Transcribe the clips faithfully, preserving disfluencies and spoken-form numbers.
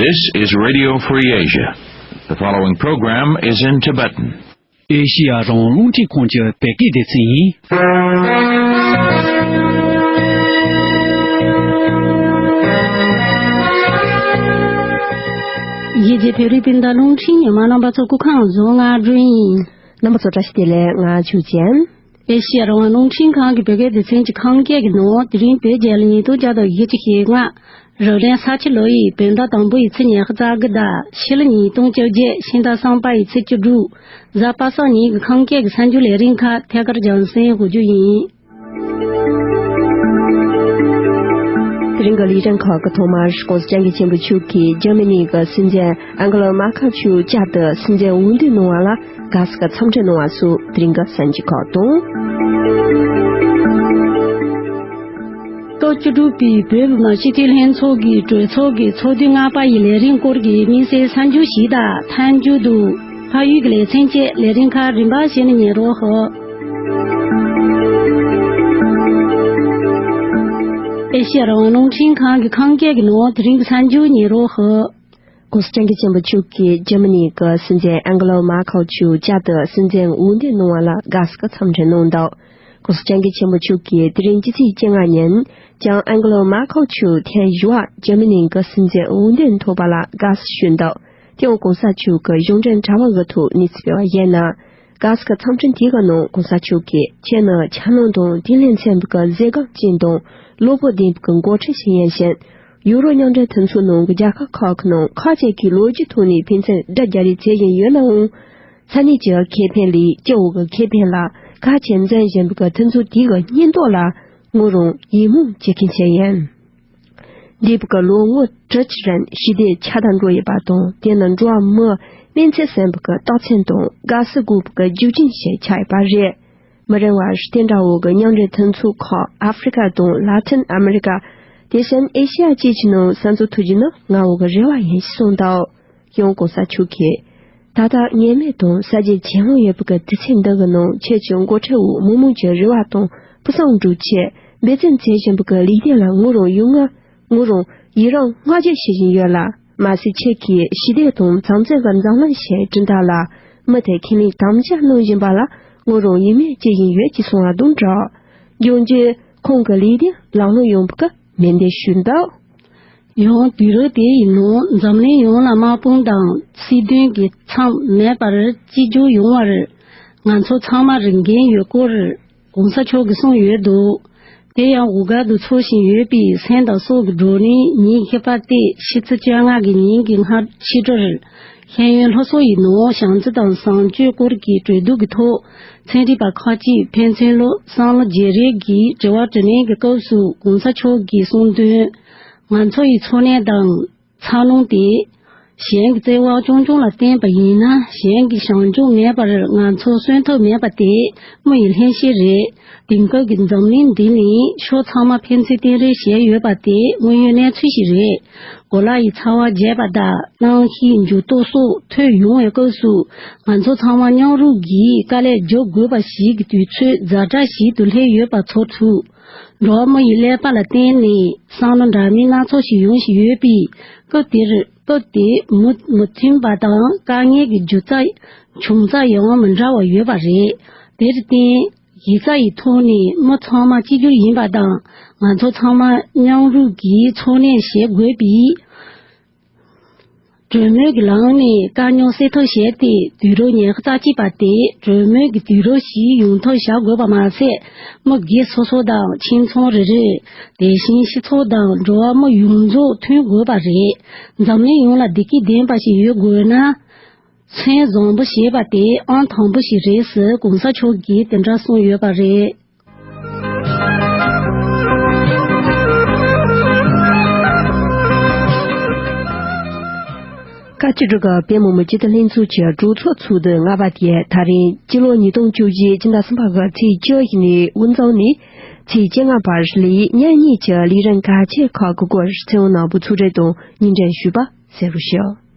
This is Radio Free Asia. The following program is in Tibetan. ཨེ་ཤི་ཡ་རང་དབང་རླུང་འཕྲིན་ཁང་གི་བོད་སྐད་སྡེ་ཚན་ཡིན། རྒྱལ་སྤྱིའི་བོད་རིགས་སྤུན་ཟླ་རླུང་འཕྲིན་ཉན་མཁན་རྣམ་པ་ཚོ་སྐུ་ཁམས་བཟང་། ང་སྒྲོན་ཡིན། རྣམ་པ་ཚོ་བཀྲ་ཤིས་བདེ་ལེགས། ང་ཆོས་ཅན། ཨེ་ཤི་ཡ་རང་དབང་རླུང་འཕྲིན་ཁང་གི་བོད་སྐད་སྡེ་ཚན་གྱི་ཁམས་སྐད་ཀྱི་ནང་དེ་རིང་བོད་རྒྱལ་ལོ་ཉིས་སྟོང་བརྒྱ་དང་བཞི་བཅུ་ཞེ་ལྔ། རབ་གནས་ས་ཁྱི་ལོ་ཡི་བོད་ཟླ་དང་པོ་ཡི་ཚེས་ཉི་ཤུ་རྩ་དགུ་དང་ཕྱི་ལོ་ཉིས་སྟོང་བཅོ་བརྒྱད་ཕྱི་ཟླ་གསུམ་པ་ཡི་ཚེས་བཅུ་དྲུག་གཟའ་པ་སངས་ཉིན་གྱི་ཁམས་སྐད་ཀྱི་གསར་འགྱུར་ལས་རིམ་ཁག་ཐད་ཀར་རྒྱང་སྲིང་ཞུ་རྒྱུ་ཡིན། དེ་རིང་གི་ལས་རིམ་ཁག་གི་ཐོག་མར་༸གོང་ས་༸སྐྱབས་མགོན་ཆེན་པོ་མཆོག་གིས་འཇར་མ་ནི་གི་སྲིད་འཛིན་ཨན་གྷེ་ལ་མར་ཁལ་མཆོག་བསྐྱར་དུ་སྲིད་འཛིན་འོས་འདེམས་གནང་བ་ལ་དགའ་བསུ་གི་འཚམས་འདྲི་གནང་བ་སོགས་དེ་རིང་གི་གསར་འགྱུར་ཁག་དང་། སྐབས་བཅུ་དྲུག་པའི་བོད་མི་མང་སྤྱི་འཐུས་ལྷན་ཚོགས་ཀྱི་གྲོས་ཚོགས་ཀྱི་ཚོགས་དུས་ལྔ་པ་ཡི་ལས་རིམ་སྐོར་གྱི་དམིགས་བསལ་གསར་འགྱུར་ཞིག་དང་། མཐའ་མཇུག་ཏུ་ཕ་ཡུལ་གྱི་ལེ་ཚན་བཅས་ལས་རིམ་ཁག་རིམ་པ་བཞིན་ཉན་རོགས་ཞུ། ཨེ་ཤི་ཡ་རང་དབང་རླུང་འཕྲིན་ཁང་གི་ཁམས་སྐད་ཀྱི་ནང་དེ་རིང་གི་གསར་འགྱུར་ཉན་རོགས་ཞུ། ༸གོང་ས་༸སྐྱབས་མགོན་ཆེན་པོ་མཆོག་གིས་འཇར་མ་ནི་གི་སྲིད་འཛིན་ཨན་གྷེ་ལ་མར་ཁལ་མཆོག་བསྐྱར་དུ་སྲིད་འཛིན་འོས་འདེམས་གནང་བ་ལ་དགའ་བསུ་གི་འཚམས་འདྲི་གནང་འདུག ༸གོང་ས་༸སྐྱབས་མགོན་ཆེན་པོ་མཆོག་གིས་དེ་རིང་སྤྱི་ཚེས་བཅོ་ལྔ་ཉིན་ལྕམ་ཨན་གྷེ་ལ་མར་ཁལ་མཆོག་ཐེངས་བཞི་པ་འཇར་མ་ནི་གི་སྲིད་འཛིན་འོས་འདེམས་ཐོབ་པ་ལ་དགའ་བསུ་ཞུས་འདུག་དེ་ཡང་༸གོང་ས་མཆོག་གི་གཞུང་འབྲེལ་དྲ་བ་གི་ཐོག་གནས་ཚུལ་སྤེལ་བ་ཡིན་ན། དགའ་བསུ་གི་འཚམས་འདྲི་དེ་གི་ནང་༸གོང་ས་མཆོག་གིས་ཁྱེད་ནི་འཆར་སྣང་དང་དུས་ལས་འཚམ་པའི་གི་མཛད་སྒོ་ཅན་དང་བློ་སྤོབས་ལྡན་པའི་གི་འགོ་ཁྲིད་ཞིག་ཡིན་ཞིང་། ཡུ་རོབ་མཉམ་འབྲེལ་མཐུན་ཚོགས་ནང་གི་རྒྱལ་ཁབ་ཁག་གི་ནང་ཁག་ཅིག་གིས་ལོ་རྒྱུས་ཐོག་ནས་ཕན་ཚུན་དགྲ་རྒྱག་རེས་བྱེད་བཞིན་ཡོད་ནའང་། ས་གནས་ཀྱི་ཁེ་ཕན་ལས་སྤྱི་བོ་གི་ཁེ་ཕན་ལ་ཁ་ཆེ་འཛིན་བཞིན་པའི་གི་མཐུན་ཚོགས་དེ་གི་སྙིང་སྟོབས་ལ་ངོ་རང་ཡིད་སྨོན་བྱེད་མཁན་ཞིག་ཡིན། འདས་པའི་གི་ལོ་ངོ་དྲུག་ཅུ་རིང་ཞི་བདེ་ཆགས་སྡང་འགྲོ་ཡོད་པ་དང་། དེ་ནི་འགྲོ་བ་མིའི་སྨན་རྩིས་ཟིན་པའི་གི་རྟགས་མཚན་དང་དགའ་བསུ་དགོས་པའི་གི་རྒྱུ་རྐྱེན་ཞིག་ཆགས་ཡོད་པ་རེད། མི་རིང་བར་དེ་འདྲ་བོ་གི་མཉམ་འབྲེལ་མཐུན་ཚོགས་ཁག་ཨ་ཧྥེ་རི་ཁ་དང་ལ་ཏིན་ཨ་མེ་རི་ཀ། དེ་བཞིན་ཨེ་ཤེ་ཡ་བཅས་ཀྱི་ནང་གསར་འཛུགས་ཐུབ་རྒྱུ་ནི་ང་བོ་གི་རེ་བ་ཡིན་ཞེས་གསུངས་འདུག་ཡང་༸གོང་ས་མཆོག་གིས། ད་ལྟ་ངེས་མེད་དང་གསར་བརྗེ་ཇེ་མང་ཡོད་པའི་གི་དུས་ཚོད་འདི་གི་ནང་ཁྱེད་ཀྱི་འགོ་ཁྲིད་འོག་མི་མང་གི་རེ་བ་དང་ཕུགས་བསམ་བསྒྲུབ་ཆེད་འབད་བརྩོན་མཛད་བཞིན་པའི་གི་ལས་དོན་ལ་ངོ་རང་ཡུལ་ངོ་ངོ་རང་ཡི་རང་བསྔགས་བརྗོད་བྱེད་བཞིན་ཡོད་ལ། མ་ཟད་ཁྱེད་ཀྱིས་ཞི་བདེ་དང་འཚམས་འཛིན་གྱི་འཛམ་གླིང་ཞེས་བསྒྲུབ་ཐབས་ལ་མུ་མཐུད་ཁས་ལེན་དམ་བཅའ་གནང་བཞིན་པ་ལ་ངོ་རང་ཡིད་སྨོན་སྐྱེ་བཞིན་ཡོད་ཅེས་གསུངས་པ་དང་སྦྲགས། འབྱུང་འགྱུར་ཁོང་གི་ལས་དོན་ལམ་ལྷོང་ཡོང་བའི་གི་སྨོན་འདུན་ཞུས་འདུག་ཡང་དུས་རབས་དེ་ཡི་ནང་འཛམ་གླིང་ཡོངས་ལ་དམག་དཔུང་དང་སྲིད་དོན་གྱི་མཚམས་མེད་པར་གཅིག་གྱུར་ཡོང་བར་ང་ཚོ་ཚང་མ་རེ་འགན་ཡོད་སྐོར་༸གོང་ས་མཆོག་གིས་གསུངས་ཡོད་འདུག་དེ་ཡང་འོ་སྒར་དུ་འཚོགས་བཞིན་ཡོད་པའི་སེམས་དང་སྲོག་གི་བགྲོ་གླེང་ཉིན་ཤིས་པ་སྟེ་ཕྱི་ཚེས་བཅོ་ལྔ་གི་ཉིན་གྱི་སྔ་ཕྱི་དྲོར་ཤེས་ཡོན་སློབ་གསོ་ཡི་ནང་བྱམས་བརྩེ་དང་བཟང་སྤྱོད་སྐོར་གྱི་གྲོས་བསྡུར་གྱི་ཐོག་ཚན་རིག་པ་ཁག་ཅིག་ཕན་ཚུན་ལོ་བསམ་བློ་བརྗེ་རེས་ཀྱི་དྲི་བ་དྲིས་ལན་གྱི་སྐབས་སུ་༸གོང་ས་མཆོག་གིས་གསུངས་དོན། ང་ཚོ་ཡི་འཚོ་གནས་དང་འཚར་ལོངས་དེ་གཞན་གྱི་བརྩེ་བ་རྐྱང་རྐྱང་ལ་བརྟེན་པ་ཡིན་ན་གཞན་གྱི་བྱམས་སྐྱོང་མེད་པར་ང་ཚོ་གསོན་ཐབས་མེད་པ་དེ་མི་ཡི་བསླད་བྱེད་རེད། དེང་སྐབས་ཀྱི་འཛམ་གླིང་འདི་ནི་ཕྱོགས་ཚང་མ་ཕན་ཚུན་བརྟེན་རེས་བྱས་ཡོད་པ་དེ་དངོས་ཡོད་གནས་ཚུལ་ཞིག་རེད། གོ་ལ་ཡི་ཚ་བ་རྒྱས་པ་དང་གནམ་གཤིས་འགྱུར་ལྡོག་སོགས་ཐོན་ཡོང་བའི་སྐབས་སུ་ང་ཚོ་ཚང་མ་མཉམ་རུབ་ཀྱིས་དཀའ་ལས་རྒྱག་དགོས་པ་ཞིག་གི་དུས་ཚོད་ཛ་དྲག་ཞིག་ཏུ་སླེབས་ཡོད་པ་ཚོར་ཐུབ། འགྲོ་བ་མི་ཡི་ཀླད་པ་ལ་བརྟེན་ནས་བསམ་བློ་འདྲ་མིན་སྣ་ཚོགས་ཤིག་ཡོང་བཞིན་ཡོད་པས། སྐབས་དེར་སྐབས་དེ་མི་མི་མཐུན་པ་དང་དཀའ་ངལ་གྱི་འབྱུང་རྩ་འབྱུང་རྩ་ཡང་མི་འདྲ་བ་ཡོད་པ་རེད། དེར་བརྟེན་གཞི་རྩ་ཡི་ཐོག་ནས་མི་ཚང་མ་གཅིག་གྱུར་ཡིན་པ་དང་། ང་ཚོ་ཚང་མ་མཉམ་རུབ་ཀྱིས་འཚོ་གནས་བྱེད་དགོས་པས། གྲོས་མོལ་གྱི་ལམ་ནས་དཀའ་རྙོག་སེལ་ཐབས་བྱས་ཏེ། དུས་རབས་ཉི་ཤུ་རྩ་གཅིག་པ་དེ་གྲོས་མོལ་གྱི་དུས་རབས་ཤིག་ཡོང་ཐབས་བྱ་དགོས་པ་མ་ཟད། མི་སྒེར་སོ་སོ་དང་ཁྱིམ་ཚང་རེ་རེ། དེ་བཞིན་སྤྱི་ཚོགས་དང་འགྲོ་བ་མི་ཡོངས་རྫོགས་མཐུན་དགོས་པ་རེད། འཛམ་གླིང་ཡོངས་ལ་བདེ་སྐྱིད་ལྡན་པ་ཞིག་ཡོད་དགོས་ན། སེམས་བཟང་པོ་ཞེས་པ་དེ་ཨང་དང་པོ་ཞིག་རེད་ཟེར་གོང་ས་མཆོག་གིས་དེ་འདྲ་གསུངས་ཡོད་པ་རེད། བཀའ་སྤྱི་འགྲོ་སྐབས་བོད་མི་མང་སྤྱི་འཐུས་ལྷན་ཚོགས་ཀྱི་གྲོས་ཚོགས་ཚོགས་དུས་ལྔ་པ་དེ་ད་རིང་སྤྱི་ལོ་ཉིས་སྟོང་བཅོ་བརྒྱད་སྤྱི་ཟླ་གསུམ་པ་གི་ཚེས་བཅུ་བཞི་ནས་དབུ་འཛོམས་ནས་ཚེས་བཅོ་ལྔ་བར་ལས་ཉིན་གཉིས་ཀྱི་ལས་རིམ་གལ་ཆེ་ཁག་གི་སྐོར་ཚེ་དབང་ནོར་བུས་ཕྱོགས་སྒྲིག་དང་སྙན་སྒྲོན་ཞུས་པ་གསན་རོགས་ཞུ།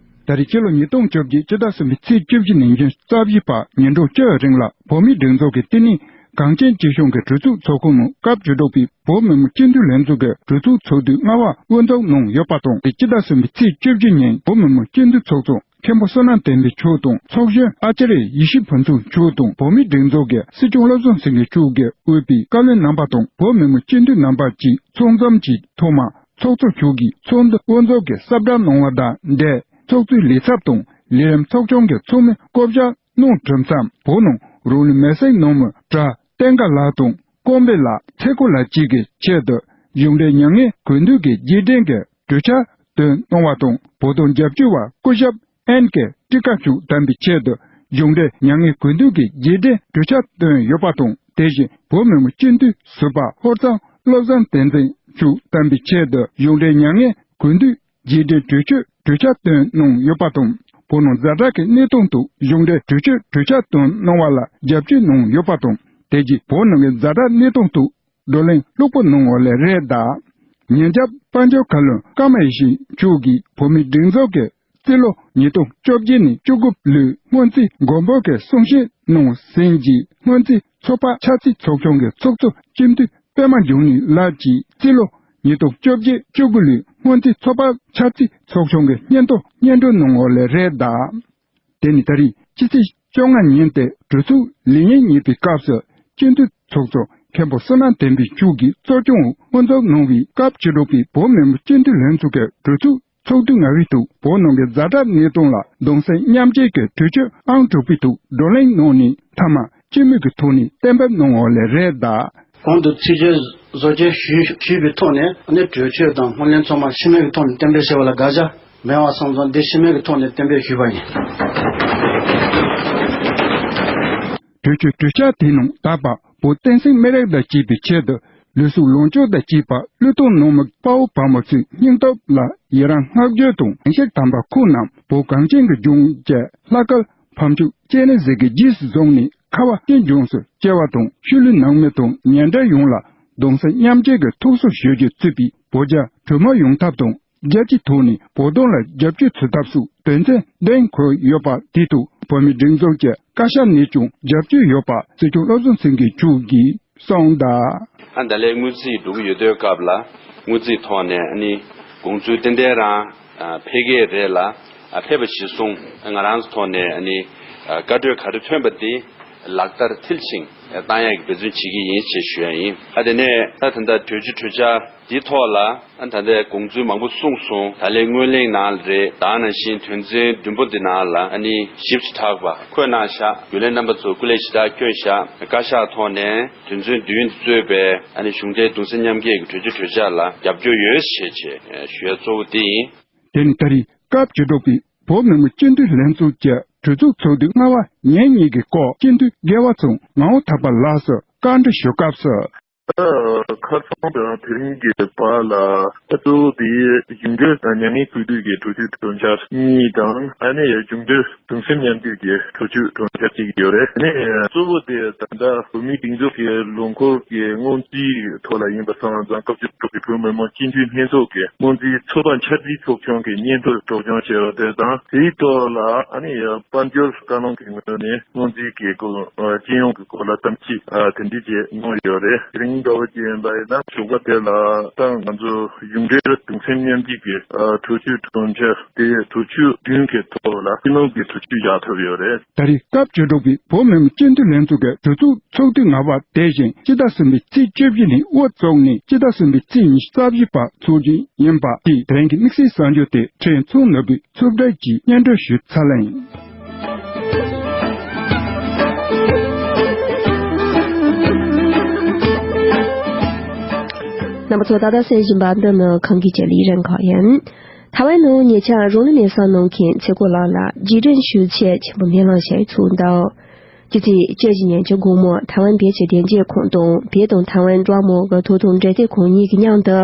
ད་རེས་སྤྱི་ལོ་ཉིས་སྟོང་བཅོ་བརྒྱད་སྤྱི་ཟླ་གསུམ་པའི་ཚེས་བཅུ་བཞི་ནས་ཉིན་གཅིག་རྩ་བཞི་བར་ཉིན་གྲངས་བཅུ་རིང་ལ་བོད་མིའི་སྒྲིག་འཛུགས་ཀྱི་བསྟི་གནས་ གངས་ཅན་སྐྱིད་གཤོངས་ཀྱི་གྲོས་ཚོགས་ཚོགས་ཁང་ནང་སྐབས་བཅུ་དྲུག་པའི་བོད་མི་མང་སྤྱི་འཐུས་ལྷན་ཚོགས་ཀྱི་གྲོས་ཚོགས་ཚོགས་དུས་ལྔ་པ་དབུ་འཛུགས་གནང་ཡོད་པ་དང་། དེ་སྤྱི་ཟླ་གསུམ་པའི་ཚེས་བཅུ་བཞི་ཉིན་བོད་མི་མང་སྤྱི་འཐུས་ཚོགས་གཙོ་མཁན་པོ་བསོད་ནམས་བསྟན་འཕེལ་མཆོག་དང་། ཚོགས་གཞོན་ཨ་ཙརྱ་ཡེ་ཤེས་ཕུན་ཚོགས་མཆོག་དང་། བོད་མིའི་སྒྲིག་འཛུགས་ཀྱི་སྲིད་སྐྱོང་བློ་བཟང་སེང་གེ་མཆོག་གིས་དབུས་པའི་བཀའ་བློན་རྣམ་པ་དང་། བོད་མི་མང་སྤྱི་འཐུས་རྣམ་པ་བཅས་ཚང་འཛོམས་ཀྱི་ཐོག་མར་ཚོགས་གཙོ་མཆོག་གིས་ཚོགས་འདུ་དབུ་འཛུགས་ཀྱི་གསལ་བསྒྲགས་གནང་བ་དང་འབྲེལ། ཚོགས་གཙོའི་ལས་ཚབ་དང་ལས་རིམ་ཚོགས་ཆུང་གི་ཚོགས་མི་བསྐོ་བཞག་གནང་གྲུབ་མཚམས། བོད་ནང་རང་ལུས་མེར་སྲེག་གནང་མི་གྲྭ་བསྟན་དགའ་ལགས་དང་ཀོང་པོ་ལགས། ཚེ་སྐོར་ལགས་བཅས་ཀྱི་ཆེད་དུ་གཞུང་འབྲེལ་མྱ་ངན་གུས་འདུད་ཀྱི་རྗེས་དྲན་གྱི་གྲོས་འཆར་བཏོན་གནང་བ་དང་། བོད་དོན་རྒྱབ་སྐྱོར་བ་སྐུ་ཞབས་ཨེན་ཀེ་ཀྲི་ཀ་མཆོག་བདམས་པའི་ཆེད་དུ་གཞུང་འབྲེལ་མྱ་ངན་གུས་འདུད་ཀྱི་རྗེས་དྲན་གྲོས་འཆར་བཏོན་ཡོད་པ་དང་། དེ་བཞིན་བོད་མི་མང་སྤྱི་འཐུས་ཟུར་པ་ཧོར་གཙང་བློ་བཟང་བསྟན་འཛིན་མཆོག་བདམས་པའི་ཆེད་དུ་གཞུང་འབྲེལ་མྱ་ངན་གུས་འདུད་རྗེས་དྲན་གྲོས་ཆོད་གྲོས་འཆར་བཏོན་གནང་ཡོད་པ་དང་། བོད་ནང་ཛ་དྲག་གི་གནས་སྟངས་ཐོག་གཞུང་འབྲེལ་གྲོས་ཆོད་གྲོས་འཆར་བཏོན་གནང་བ་ལ་རྒྱབ་སྐྱོར་གནང་ཡོད་པ་དང་། དེ་རྗེས་བོད་ནང་གི་ཛ་དྲག་གནས་སྟངས་ཐོག་བགྲོ་གླེང་ལྷུག་པོ་གནང་བ་ལས་རེད་གདའ། ཉེ་ཆར་དཔལ་འབྱོར་བཀའ་བློན་ཀརྨ་ཡེ་ཤེས་མཆོག་གིས་བོད་མིའི་སྒྲིག་འཛུགས་ཀྱི་རྩིས་ལོ་ཉིས་སྟོང་བཅོ་བརྒྱད་ནས་བཅུ་དགུ་ལོའི་སྔོན་རྩིས་མགོན་པོ་གི་གསུང་བཤད་གནང་ཟིན་རྗེས། སྔོན་རྩིས་ཚོགས་པ་ཕྱག་རྩིས་ཚོགས་ཆུང་གི་ཚོགས་གཙོ་སྤྱི་འཐུས་པད་མ་འབྱུང་གནས་ལགས་ཀྱིས་རྩིས་ལོ་ཉིས་སྟོང་བཅོ་བརྒྱད་བཅུ་དགུ་ལོའི་སྔོན་རྩིས་ཚོགས་པ་ཕྱག་རྩིས་ཚོགས་ཆུང་གི་སྙན་ཐོ་སྙན་སྒྲོན་གནང་བ་ལས་རེད་གདའ། དེ་ནི་ད་རེས་ཕྱི་ཚེས་བཅོ་ལྔ་ཉིན་ཏེ་གྲོས་ཚོགས་ལས་ཉིན་གཉིས་པའི་སྐབས་སུ་སྤྱི་འཐུས་ཚོགས་གཙོ་མཁན་པོ་བསོད་ནམས་བསྟན་འཕེལ་མཆོག་གིས་གཙོ་སྐྱོང་འོག་དབུ་འཛུགས་གནང་བའི་སྐབས་བཅུ་དྲུག་པའི་བོད་མི་མང་སྤྱི་འཐུས་ལྷན་ཚོགས་ཀྱི་གྲོས་ཚོགས་ཚོགས་དུས་ལྔ་པའི་ཐོག་བོད་ནང་གི་ཛ་དྲག་གནས་སྟངས་ལ་གདུང་སེམས་མཉམ་སྐྱེད་ཀྱི་གྲོས་ཆོད་ཨང་དྲུག་པའི་ཐོག་བགྲོ་གླེང་གནང་ནས་མཐའ་མ་སྤྱི་མོས་ཀྱི་ཐོག་ནས་གཏན་འབེབས་གནང་བ་ལས་རེད་གདའ། གོང་དུ་ཚིག་བརྗོད་བཟོ་བཅོས་ཞུས་ཞུས་པའི་ཐོག་ནས་ནི་གྲོས་ཆོད་དང་སྔོན་གླེང་ཚང་མ་སྤྱི་མོས་ཀྱི་ཐོག་ནས་གཏན་འབེབས་བྱས་པ་ལ་དགག་བྱ་མེད་པ་སོང་ཙང་འདི་སྤྱི་མོས་ཀྱི་ཐོག་ནས་གཏན་འབེབས་ཞུས་པ་ཡིན། གྲོས་ཆོད་གྲོས་འཆར་དེའི་ནང་ད་བར་བོད་བསྟན་སྲིད་སྨན་རིགས་དང་བཅས་པའི་ཆེད་དུ་ལུས་སྲོག་ལོངས་སྤྱོད་དང་བཅས་པ་བློས་གཏོང་གནང་མི་དཔའ་བོ་དཔའ་མོ་ཚོའི་སྙིང་སྟོབས་ལ་ཡི་རང་བསྔགས་བརྗོད་དང་། ཞིང་གཤེགས་དམ་པ་ཁོང་རྣམས་བོད་གངས་ཅན་གྱི་ལྗོངས་ཀྱི་ལྷ་སྐལ་ཕ་མཆོག་སྤྱན་རས་གཟིགས་ཀྱི་རྗེས་སུ་བཟུང་ནས་ཁ་བ་ཅན་ལྗོངས་སུ་སྐྱེ་བ་དང་། ཤུལ་ལུས་ནང་མི་དང་ཉེ་འབྲེལ་ཡོངས་ལ་གདུང་སེམས་མཉམ་སྐྱེད་ཀྱི་ཐུགས་གསོ་ཞུ་རྒྱུ་གཙོས་པའི་བོད་རྒྱ་གྲོས་མོལ་ཡོང་ཐབས་དང་། རྒྱལ་སྤྱིའི་ཐོག་ནས་བོད་དོན་ལ་རྒྱབ་སྐྱོར་བྱེད་ཐབས་སོགས་དོན་ཚན་བདུན་འཁོད་ཡོད་པ་དེ་ཐོག་བོད་མིའི་སྒྲིག་འཛུགས་ཀྱི་བཀའ་ཤག་ནས་ཀྱང་རྒྱབ་སྐྱོར་ཡོད་པ་སྲིད་སྐྱོང་བློ་བཟང་སེང་གེ་མཆོག་གིས་གསུངས་གདའ། ཨ་ད་ལས་སྔོན་རྩིས་འགྲོ་གི་ཡོད་དུས་སྐབས་ལ་སྔོན་རྩིས་ཐོག་ནས་ཨ་ནི་དགོངས་ཚུལ་ཏན་ཏན་རང་ཨ་ཕེབས་ཀྱི་རེད་ལ། ཨ་ཕེབས་པ་གཞིར་བཟུང་ང་རང་ཚོ་ཐོག་ནས་ཨ་ནི་ཨ་བཀའ་གྲོས་ག་རེ་ཐོན་པ་དེ་ལག་བསྟར་མཐིལ་ཕྱིན་བཏང་ཡག་གི་འབད་བརྩོན་བྱེད་ཀྱི་ཡིན་ཞེས་ཞུ་ཡ་ཡིན། ཨ་དེ་ནས་ད་ད་ལྟ་གྲོས་ཆོད་གྲོས་འཆར་འདིའི་ཐོག་ལ་ཨ་ད་ལྟའི་དགོངས་ཚུལ་མང་པོ་གསུངས་སོང་། ད་ལན་སྔོན་གླེང་ནང་རེད། ད་ནང་བཞིན་དོན་ཚན་བདུན་པོ་འདི་ནང་ལ་ཨ་ནི་ཞིབ་ཅིང་དྲག་པ་འཁོད་གནང་ཤག་རྒྱུན་ལས་རྣམ་པ་ཚོ་སྐུ་ལས་ཞེ་དྲག་བསྐྱོན་ཤག་བཀའ་ཤག་ཐོག་ནས་དོན་ཚན་བདུན་གཙོས་པའི་ཨ་ནི་གཞུང་འབྲེལ་གདུང་སེམས་མཉམ་སྐྱེད་ཀྱི་གྲོས་ཆོད་གྲོས་འཆར་ལ་རྒྱབ་སྐྱོར་ཡོད་ཞེས་བྱས་ཞུ་ཡ་གཙོ་བོ་དེ་ཡིན། དེ་ནི་ད་རེས་སྐབས་བཅུ་དྲུག་པའི་བོད་མི་མང་སྤྱི་འཐུས་ལྷན་ཚོགས་ཀྱི་གྲོས་ཚོགས་ཚོགས་དུས་ལྔ་པ་ཉིན་གཉིས་ཀྱི་སྐོར་སྤྱི་འཐུས་རྒྱལ་བ་ཚོ་ངག་དབང་ཐར་པ་ལགས་སུ་བཀའ་འདྲི་ཞུ་སྐབས་སུ། ཁ་སང་དང་དེ་རིང་གི་བར་ལ་ད་གཙོ་བོ་དེ་གཞུང་འབྲེལ་མྱ་ངན་གུས་འདུད་ཀྱི་གྲོས་ཆོད་གྲོས་འཆར་གཉིས་དང་། ཨ་ནི་གཞུང་འབྲེལ་གདུང་སེམས་མཉམ་སྐྱེད་ཀྱི་གྲོས་ཆོད་གྲོས་འཆར་གཅིག་ཡོད་རེད། ཨ་ནི་གཙོ་བོ་དེ་ད་ལྟ་བོད་མིའི་སྒྲིག་འཛུགས་ཀྱི་ལོ་འཁོར་གྱི་སྔོན་རྩིས་ཐོག་ལ་ཡིན་པ་སོང་ཙང་། སྐབས་བཅུ་དྲུག་པའི་བོད་མི་མང་སྤྱི་འཐུས་ལྷན་ཚོགས་ཀྱི་སྔོན་རྩིས་ཚོགས་པ་འཆར་རྩིས་ཚོགས་ཆུང་གི་སྙན་ཐོ་སྒྲོག་སྦྱང་བྱས་པ་དེ་དང་། དེའི་ཐོག་ལ་ཨ་ནི་དཔལ་འབྱོར་བཀའ་བློན་གྱི་ངོས་ནས་སྔོན་རྩིས་ཀྱི་སྐོར་སྤྱི་ཡོངས་ཀྱི་སྐོར་ལ་གཏམ་བཤད་དེ་འདྲ་བྱས་གནང་ཡོད་རེད། དེ་རིང་འདྲ་བོ་ཅིག་ཡིན་པ་ཡིན་ན་ཞོགས་པ་དེ་ལ་ད་ང་ཚོ་གཞུང་འབྲེལ་གདུང་སེམས་མཉམ་སྐྱེད་ཀྱི་གྲོས་ཆོད་གྲོས་འཆར་དེ་གྲོས་ཆོད་བདུན་གྱི་ཐོག་ལ་སྤྱི་ནོར་གྱི་གྲོས་ཆོད་བཞག་ཐུབ་ཡོད་རེད། ད་རེས་སྐབས་བཅུ་དྲུག་པའི་བོད་མི་མང་སྤྱི་འཐུས་ལྷན་ཚོགས་ཀྱི་གྲོས་ཚོགས་ཚོགས་དུས་ལྔ་པ་དེ་བཞིན་སྤྱི་ཟླ་གསུམ་པའི་ཚེས་བཅུ་བཞི་ནས་དབུ་བཙུགས་ནས་སྤྱི་ཟླ་གསུམ་པའི་ཚེས་ཉི་ཤུ་རྩ་བཞི་བར་འཚོགས་རྒྱུ་ཡིན་པ་དེ་དེ་རིང་གི་དམིགས་བསལ་གསར་འགྱུར་དེ་ཁྲིན་ཚང་ནོར་བུས་ཕྱོགས་བསྒྲིགས་ཀྱིས་སྙན་སྒྲོན་ཞུས་ཚར་ལ་ཡིན། རྣམ་པ་ཚོ་ད་ལྟ་གསན་བཞིན་པ་འདི་ནི་ཁམས་སྐད་ཀྱི་ལས་རིམ་ཁག་ཡིན། ཐའེ་ཝན་ནང་ཉེ་ཆར་རང་ལུས་མེར་སྲེག་གནང་མཁན་ཚེ་སྐོར་ལགས་ལ་རྗེས་དྲན་ཞུ་ཆེད་ཆེན་པོ་སྨོན་ལམ་བྱས་ཚུགས་འདུག་སྤྱི་ཚེས་བཅུ་བཞི་ཉིན་གྱི་དགོང་མོ་ཐའེ་ཝན་བོད་ཀྱི་བདེ་འཇགས་ཁང་དང་བོད་དང་ཐའེ་ཝན་འབྲེལ་བ་མང་གི་ཐོག་དང་འབྲེལ་མཐུད་ཁང་གཉིས་ཀྱི་མཉམ་དུ།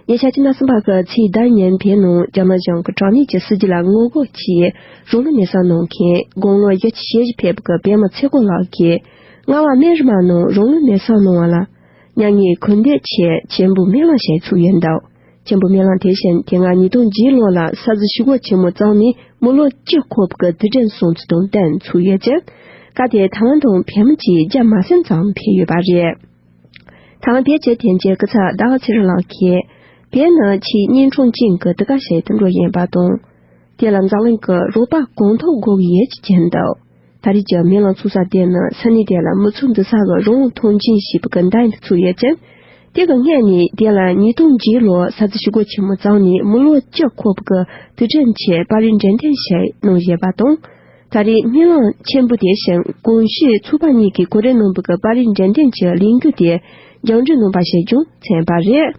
ཉེ་ཆར་སྤྱི་ཟླ་གསུམ་པ་གི་ཚེས་ཟླ་ཉིན་བོད་ནང་རྒྱ་ནག་གཞུང་གི་དྲག་གནོན་གྱི་སྲིད་ཇུས་ལ་ངོ་རྒོལ་ཆེད་རང་ལུས་མེར་སྲེག་གནང་མཁན་དགུང་ལོ་བཞི་བཅུ་ཞེ་བཞི་ཕེབས་པའི་བོད་མི་ཚེ་སྐོར་ལགས་ཀྱིས་རྔ་བ་སྨན་རི་མ་ནང་རང་ལུས་མེར་སྲེག་གནང་བ་ལ་མྱ་ངན་གུས་འདུད་ཆེད་ཆེན་པོ་སྨོན་ལམ་བྱས་ཚུགས་ཡོད་འདུག་ཆེན་པོ་སྨོན་ལམ་དེ་བཞིན་དེ་སྔ་ཉིས་སྟོང་བརྒྱད་ལོ་ལ་ས་ཟི་ཞི་རྒོལ་ཆེན་མོ་བརྩམས་ནས་མི་ལོ་བཅུ་འཁོར་བའི་དུས་དྲན་སྲུང་བརྩི་དང་བསྟུན་ཚུགས་ཡོད་ཅིང་། སྐབས་དེར་ཐའེ་ཝན་དུ་བོད་མི་བཅས་བརྒྱ་མ་ཟིན་ཙམ་ཕེབས་ཡོད་པ་རེད། ཐའེ་ཝན་བོད་ཀྱི་དོན་རྒྱལ་སྐུ་ཚབ་ཟླ་བ་ཚེ་རིང་ལགས་ཀྱིས། བོད་ནི་ཆེས་གཉན་འཕྲང་ཅན་གྱི་དུས་སྐབས་ཤིག་ཏུ་འགྲོ་བཞིན་པ་དང་། དེ་ལ་འཛམ་གླིང་གི་རོགས་པ་གང་ཐུབ་དགོས་ཀྱི་ཡོད་ཅེས་བརྗོད་འདུག་ད་རེས་ཀྱི་མེ་ལ་འཚོ་ས་དེ་ནི་ས་གནས་དེ་ལ་མི་ཚོགས་འདུ་ས་གི་རང་དབང་ཐོག་འཛིན་བྱས་པའི་གི་བརྡ་ཡིག་ཚུགས་ཡོད་ཅིང་། དེ་གི་སྔོན་ནས་དེ་ལ་ཉིས་སྟོང་བརྒྱད་ལོར་ས་འཛིན་ཞུ་སྒོ་ཆེན་མོ་བརྩམས་ནས་མི་ལོ་བཅུ་འཁོར་བའི་གི་དུས་དྲན་ཆེད་པར་རིས་འགྲེམས་སྟོན་ཞིག་གནང་བཞིན་པ་དང་། ད་རེས་སྨོན་ལམ་ཆེན་པོ་དེ་བཞིན་གོང་ཞུས་ཚོགས་པ་གཉིས་ཀྱིས་གོ་སྒྲིག་གནང་བའི་གི་པར་རིས་འགྲེམས་སྟོན་གྱི་ལས་འགུལ་དེ་རྒྱང་སྒྲིག་གནང་པ་ཞིག་ཀྱང་མཚོན་པ་རེད།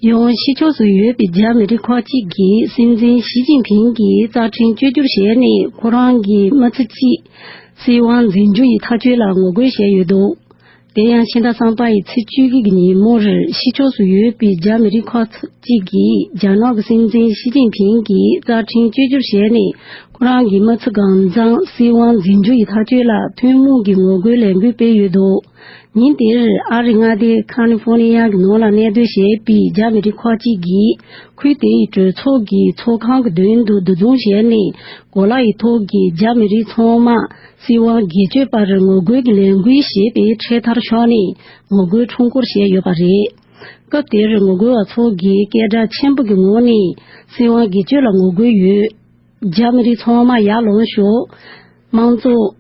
ཡང་ཕྱི་ཕྱོགས་སུ་ཡོད་པའི་རྒྱ་མི་རིགས་ཁག་ཅིག་གིས་སྲིད་འཛིན་ཞི་ཅིན་ཕིང་གི་རྩ་ཁྲིམས་བཅོས་བསྒྱུར་བྱས་ནས་ཁོ་རང་གི་མི་ཚེ་གཅིག་སྲིད་དབང་འཛིན་སྐྱོང་གི་ཐག་གཅོད་ལ་ངོ་རྒོལ་བྱས་ཡོད་འདུག་དེ་ཡང་ཕྱི་ཟླ་གསུམ་པ་ཡི་ཚེས་བཅུ་དགུ་གི་ཉིན་མོར་ཕྱི་ཕྱོགས་སུ་ཡོད་པའི་རྒྱ་མི་རིགས་ཁག་ཅིག་གིས་རྒྱ་ནག་གི་སྲིད་འཛིན་ཞི་ཅིན་ཕིང་གི་རྩ་ཁྲིམས་བཅོས་བསྒྱུར་བྱས་ནས་ཁོ་རང་གི་མི་ཚེ་གང་བཟང་སྲིད་དབང་འཛིན་སྐྱོང་གི་ཐག་གཅོད་ལ་ཐུན་མོང་གི་ངོ་རྒོལ་ལས་འགུལ་སྤེལ་ཡོད་འདུག་ཉིན་དེར་ཨ་རིའི་མངའ་སྡེ་ཁ་ལི་ཧྥོ་ནི་ཡ་གི་ནང་ལ་གནས་སྡོད་བྱེད་པའི་རྒྱ་མི་རིགས་ཁག་ཅིག་གིས་ཁུལ་དེའི་གྲོས་ཚོགས་ཀྱི་ཚོགས་ཁང་གི་མདུན་དུ་འདུ་འཛོམས་བྱས་ནས་གོ་ལ་ཡི་ཐོག་གི་རྒྱ་མི་རིགས་ཚང་མ་སྲིད་དབང་སྒེར་གཅོད་པར་ངོ་རྒོལ་གྱི་ལས་འགུལ་ཞེས་པའི་འཕྲེད་དར་ཕྱོགས་ནས་ངོ་རྒོལ་ཁྲོམ་སྐོར་བྱས་ཡོད་པ་རེད། སྐབས་དེར་ངོ་རྒོལ་བ་ཚོ་གིས་སྐད་གྲགས་ཆེན་པོ་གི་ངང་ནས་སྲིད་དབང་སྒེར་གཅོད་ལ་ངོ་རྒོལ་ཡོད། རྒྱ་མི་རིགས་ཚང་མ་ཡར་ལངས་ཤོག་དམངས་གཙོ།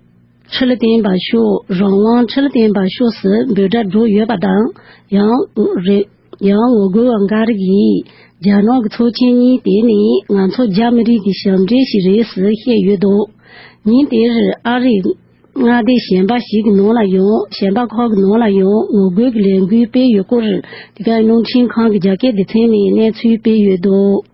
ཁྲི་ལ་བརྟན་པར་ཤོག་རང་དབང་ཁྲི་ལ་བརྟན་པར་ཤོག་སྲིད་འབོད་སྒྲ་སྒྲོག་ཡོད་པ་དང་། ཡང་རེ། ཡང་ངོ་རྒོལ་བ་འགའ་རེ་གིས་རྒྱ་ནག་གི་ཚོགས་ཆེན་གཉིས་དེ་ནི་ང་ཚོ་རྒྱ་མི་རིགས་ཀྱི་ཞབས་འདྲེན་ཞིག་རེད་ཟེར་བཤད་ཡོད་འདུག་ཉིན་དེར་ཨ་རིའི་མངའ་སྡེ་གཞན་པ་ཞིག་གི་ནང་ལ་ཡང་གཞན་པ་ཁག་གི་ནང་ལ་ཡང་ངོ་རྒོལ་གྱི་ལས་འགུལ་སྤེལ་ཡོད་སྐོར་དེ་གའི་རླུང་འཕྲིན་ཁང་གི་རྒྱ་སྐད་སྡེ་ཚན་ནས་གནས་ཚུལ་སྤེལ་ཡོད་འདུག་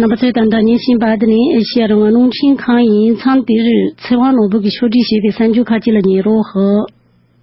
རྣམ་པ་ཚོས་ད་ལྟ་ཉན་བཞིན་པ་འདི་ནི་ཨེ་ཤེ་ཡ་རང་དབང་རླུང་འཕྲིན་ཁང་ཡིན། མཚམས་འདིར་ཚེ་དབང་ནོར་བུ་གིས་ཕྱོགས་སྒྲིག་བྱས་པའི་གསར་འགྱུར་ཁག་ཅིག་ལ་ཉན་རོགས་ཞུ།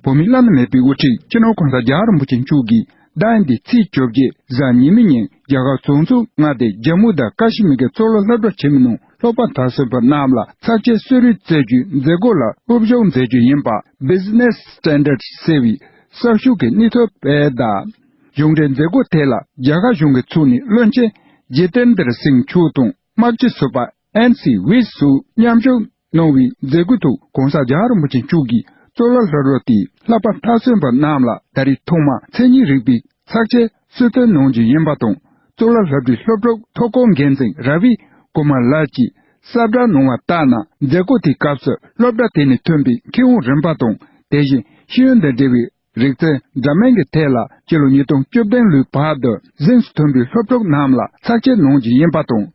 བོད་མིའི་བླ་ན་མེད་པའི་དབུ་ཁྲིད་སྤྱི་ནོར་༸གོང་ས་༸རྒྱལ་བ་རིན་པོ་ཆེ་མཆོག་གིས་ཟླ་འདིའི་ཚེས་བཅོ་བརྒྱད་གཟའ་ཉི་མའི་ཉིན་རྒྱ་གར་རྫོང་ཚོགས་མངའ་སྡེ་ཇམ་མུ་དང་ཀ་ཤི་མིར་གྱི་གཙུག་ལག་སློབ་གྲྭ་ཆེན་མོའི་ནང་སློབ་མ་དར་ཚོན་པ་རྣམས་ལ་ཚགས་ཆེ་གསོལ་རས་སྩལ་རྒྱུའི་མཛད་སྒོ་ལ་དབུ་བཞུགས་མཛད་རྒྱུ་ཡིན་པ། Business Standard ཟེར་བའི་གསར་ཞུགས་ཀྱི་སྣེ་ཐོ་སྤེལ་གདའ། གཞུང་འབྲེལ་མཛད་སྒོ་དེ་ལ་རྒྱ་གར་གཞུང་གིས་ཚུགས་ནས་བློན་ཆེན་ཇི་ཏེན་དྲ་སིང་མཆོག་དང་དམག་སྤྱི་ཟུར་པ་ཨེན་སི་ཝི་སུ་མཉམ་ཞུགས་གནང་བའི་མཛད་སྒོའི་ཐོག་༸གོང་ས་༸རྒྱལ་བ་རིན་པོ་ཆེ་མཆོག་གིས་གཙུག་ལག་སློབ་གྲྭ་དེའི་བསླབ་པ་མཐར་སོན་པ་རྣམས་ལ་ད་རེས་ཐོག་མར་མཚན་ཉིད་རིག་པའི་ཚགས་ཆེ་གསོལ་སྟོན་གནང་རྒྱུ་ཡིན་པ་དང་། གཙུག་ལག་སློབ་གྲྭའི་སློབ་ཕྲུག་ཐོག་ཁང་འགན་འཛིན་ར་བི་ཀུ་མར་ལགས་ཀྱིས་གསལ་བསྒྲགས་གནང་བ་ལྟར་ན། མཛད་སྒོ་དེའི་སྐབས་སུ་སློབ་གྲྭ་དེ་ནས་ཐོན་པའི་མཁས་དབང་རིམ་པ་དང་། དེ་བཞིན་ཤེས་ཡོན་དང་འབྲེལ་བའི་རིག་རྩལ་འདྲ་མིན་གྱི་ཐད་ལ་སྤྱི་ལོ་ཉིས་སྟོང་བཅུ་བདུན་ལོའི་བར་དུ་གཟེངས་སུ་ཐོན་པའི་སློབ་ཕྲུག་རྣམས་ལ་ཚགས་ཆེ་གནང་རྒྱུ་ཡིན་པ་དང་།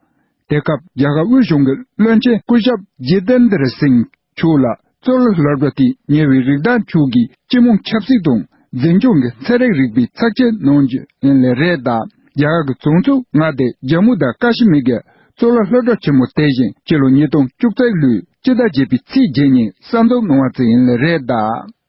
དེ་སྐབས་རྒྱ་གར་དབུས་གཞུང་གི་བློན་ཆེན་སྐུ་ཞབས་ཇི་ཏེན་དྲ་སིང་མཆོག་ལ་གཙུག་ལག་སློབ་གྲྭ་དེའི་ཉེ་བའི་རིགས་བདག་མཆོག་གིས་སྤྱི་དམངས་ཆབ་སྲིད་དང་འཛིན་སྐྱོང་གི་ཚན་རིག་རིག་པའི་ཚགས་ཆེ་གནང་རྒྱུ་ཡིན་ལེ་རེད་གདའ། རྒྱ་གར་གྱི་རྫོང་ཚོགས་མངའ་སྡེ་ཇམ་མུ་དང་ཀ་ཤི་མིར་གྱི་གཙུག་ལག་སློབ་གྲྭ་ཆེན་མོ་དེ་བཞིན་སྤྱི་ལོ་ཉིས་སྟོང་བཅུ་གཅིག་ལོའི་སྤྱི་ཟླ་བརྒྱད་པའི་ཚེས་བརྒྱད་ཉིན་གསར་འཛུགས་གནང་བ་ཙམ་ཡིན་ལེ་རེད་གདའ།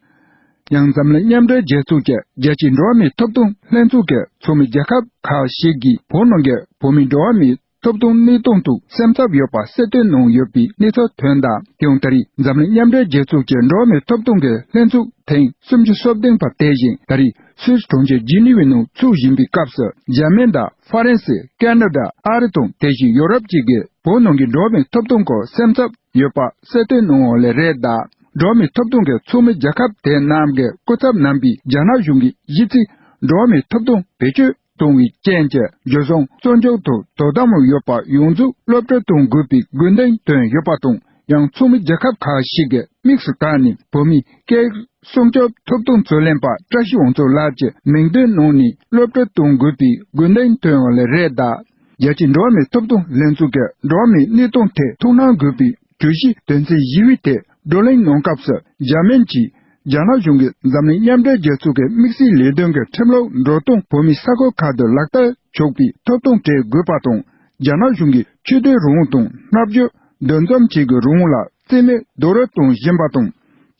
ཡང་འཛམ་གླིང་མཉམ་འབྲེལ་རྒྱལ་ཚོགས་ཀྱི་རྒྱལ་སྤྱིའི་འགྲོ་བ་མིའི་ཐོབ་ཐང་ལྷན་ཚོགས་ཀྱི་ཚོགས་མི་རྒྱལ་ཁབ་ཁག་ཞིག་གིས་བོད་ནང་གི་བོད་མིའི་འགྲོ་བ་མིའི་ཐོབ་ཐང་གནས་སྟངས་ཐོག་སེམས་འཚབ་ཡོད་པ་གསལ་སྟོན་གནང་ཡོད་པའི་གནས་ཚུལ་ཐོན་གདའ། དེ་ཡང་ད་རེས་འཛམ་གླིང་མཉམ་འབྲེལ་རྒྱལ་ཚོགས་ཀྱི་འགྲོ་བ་མིའི་ཐོབ་ཐང་གི་ལྷན་ཚོགས་ཐེངས་སུམ་ཅུ་སོ་བདུན་པ་དེ་བཞིན་ད་རེས་སུད་སི་གྲོང་ཁྱེར་ཇི་ནི་ཝའི་ནང་ཚུགས་བཞིན་པའི་སྐབས་སུ། འཇར་མན་དང་ཧྥ་རན་སི། ཀ་ན་ཌ། ཨ་རི་དང་དེ་བཞིན་ཡོ་རོབ་བཅས་ཀྱིས་བོད་ནང་གི་འགྲོ་བ་མིའི་ཐོབ་ཐང་སྐོར་སེམས་འཚབ་ཡོད་པ་གསལ་སྟོན་གནང་ཡོད་ལེ་རེད་གདའ། འགྲོ་བ་མིའི་ཐོབ་ཐང་གི་ཚོགས་མི་རྒྱལ་ཁབ་དེ་རྣམས་ཀྱི་སྐུ་ཚབ་རྣམ་པས་རྒྱ་ནག་གཞུང་གིས་གཞི་རྩའི་འགྲོ་བ་མིའི་ཐོབ་ཐང་བེད་སྤྱོད་གཏོང་བའི་རྐྱེན་གྱིས་འཇུ་བཟུང་བཙོན་འཇུག་དང་དོ་དམ་འོག་ཡོད་པ་ཡོངས་རྫོགས་སློབ་སྤྲོད་གཏོང་དགོས་པའི་དགོས་འདུན་བཏོན་ཡོད་པ་དང་། ཡང་ཚོགས་མི་རྒྱལ་ཁབ་ཁག་ཞིག་གིས་དམིགས་སུ་བཀར་ནས་བོད་མིའི་སྐད་ཡིག་སྲུང་སྐྱོབ་ཐོབ་ཐང་རྩོད་ལེན་པ་བཀྲ་ཤིས་དབང་ཕྱུག་ལགས་ཀྱི་མིང་འདོན་གནང་ནས་སློབ་སྤྲོད་གཏོང་དགོས་པའི་དགོས་འདུན་བཏོན་ཡོད་ལེ་རེད་གདའ། རྒྱལ་སྤྱིའི་འགྲོ་བ་མིའི་ཐོབ་ཐང་ལྷན་ཚོགས་ཀྱི་འགྲོ་བ་མིའི་གནས་སྟངས་ཐད་ཐུགས་སྣང་དགོས་པའི་གྲོས་གཞིའི་དོན་ཚན་བཞི་པའི་ཐད་བགྲོ་གླེང་གནང་སྐབས་སུ། འཇར་མན་གྱིས་རྒྱ་ནག་གཞུང་གིས་འཛམ་གླིང་མཉམ་འབྲེལ་རྒྱལ་ཚོགས་ཀྱི་དམིགས་བསལ་ལས་དོན་གྱི་ཁྲིམས་ལུགས་འགྲོ་སྟངས་བོད་མིའི་ས་ཁུལ་ཁག་ཏུ་ལག་བསྟར་ཆོག་པའི་ཐོབ་ཐང་སྤྲད་དགོས་པ་དང་། རྒྱ་ནག་གཞུང་གིས་ཆོས་དད་རང་དབང་དང་། ལྔ་བཅུ་འདུ་འཛོམས་བྱེད་ཀྱི་རང་དབང་ལ་རྩིས་མེད་རྡོག་རོལ་གཏོང་བཞིན་པ་དང་།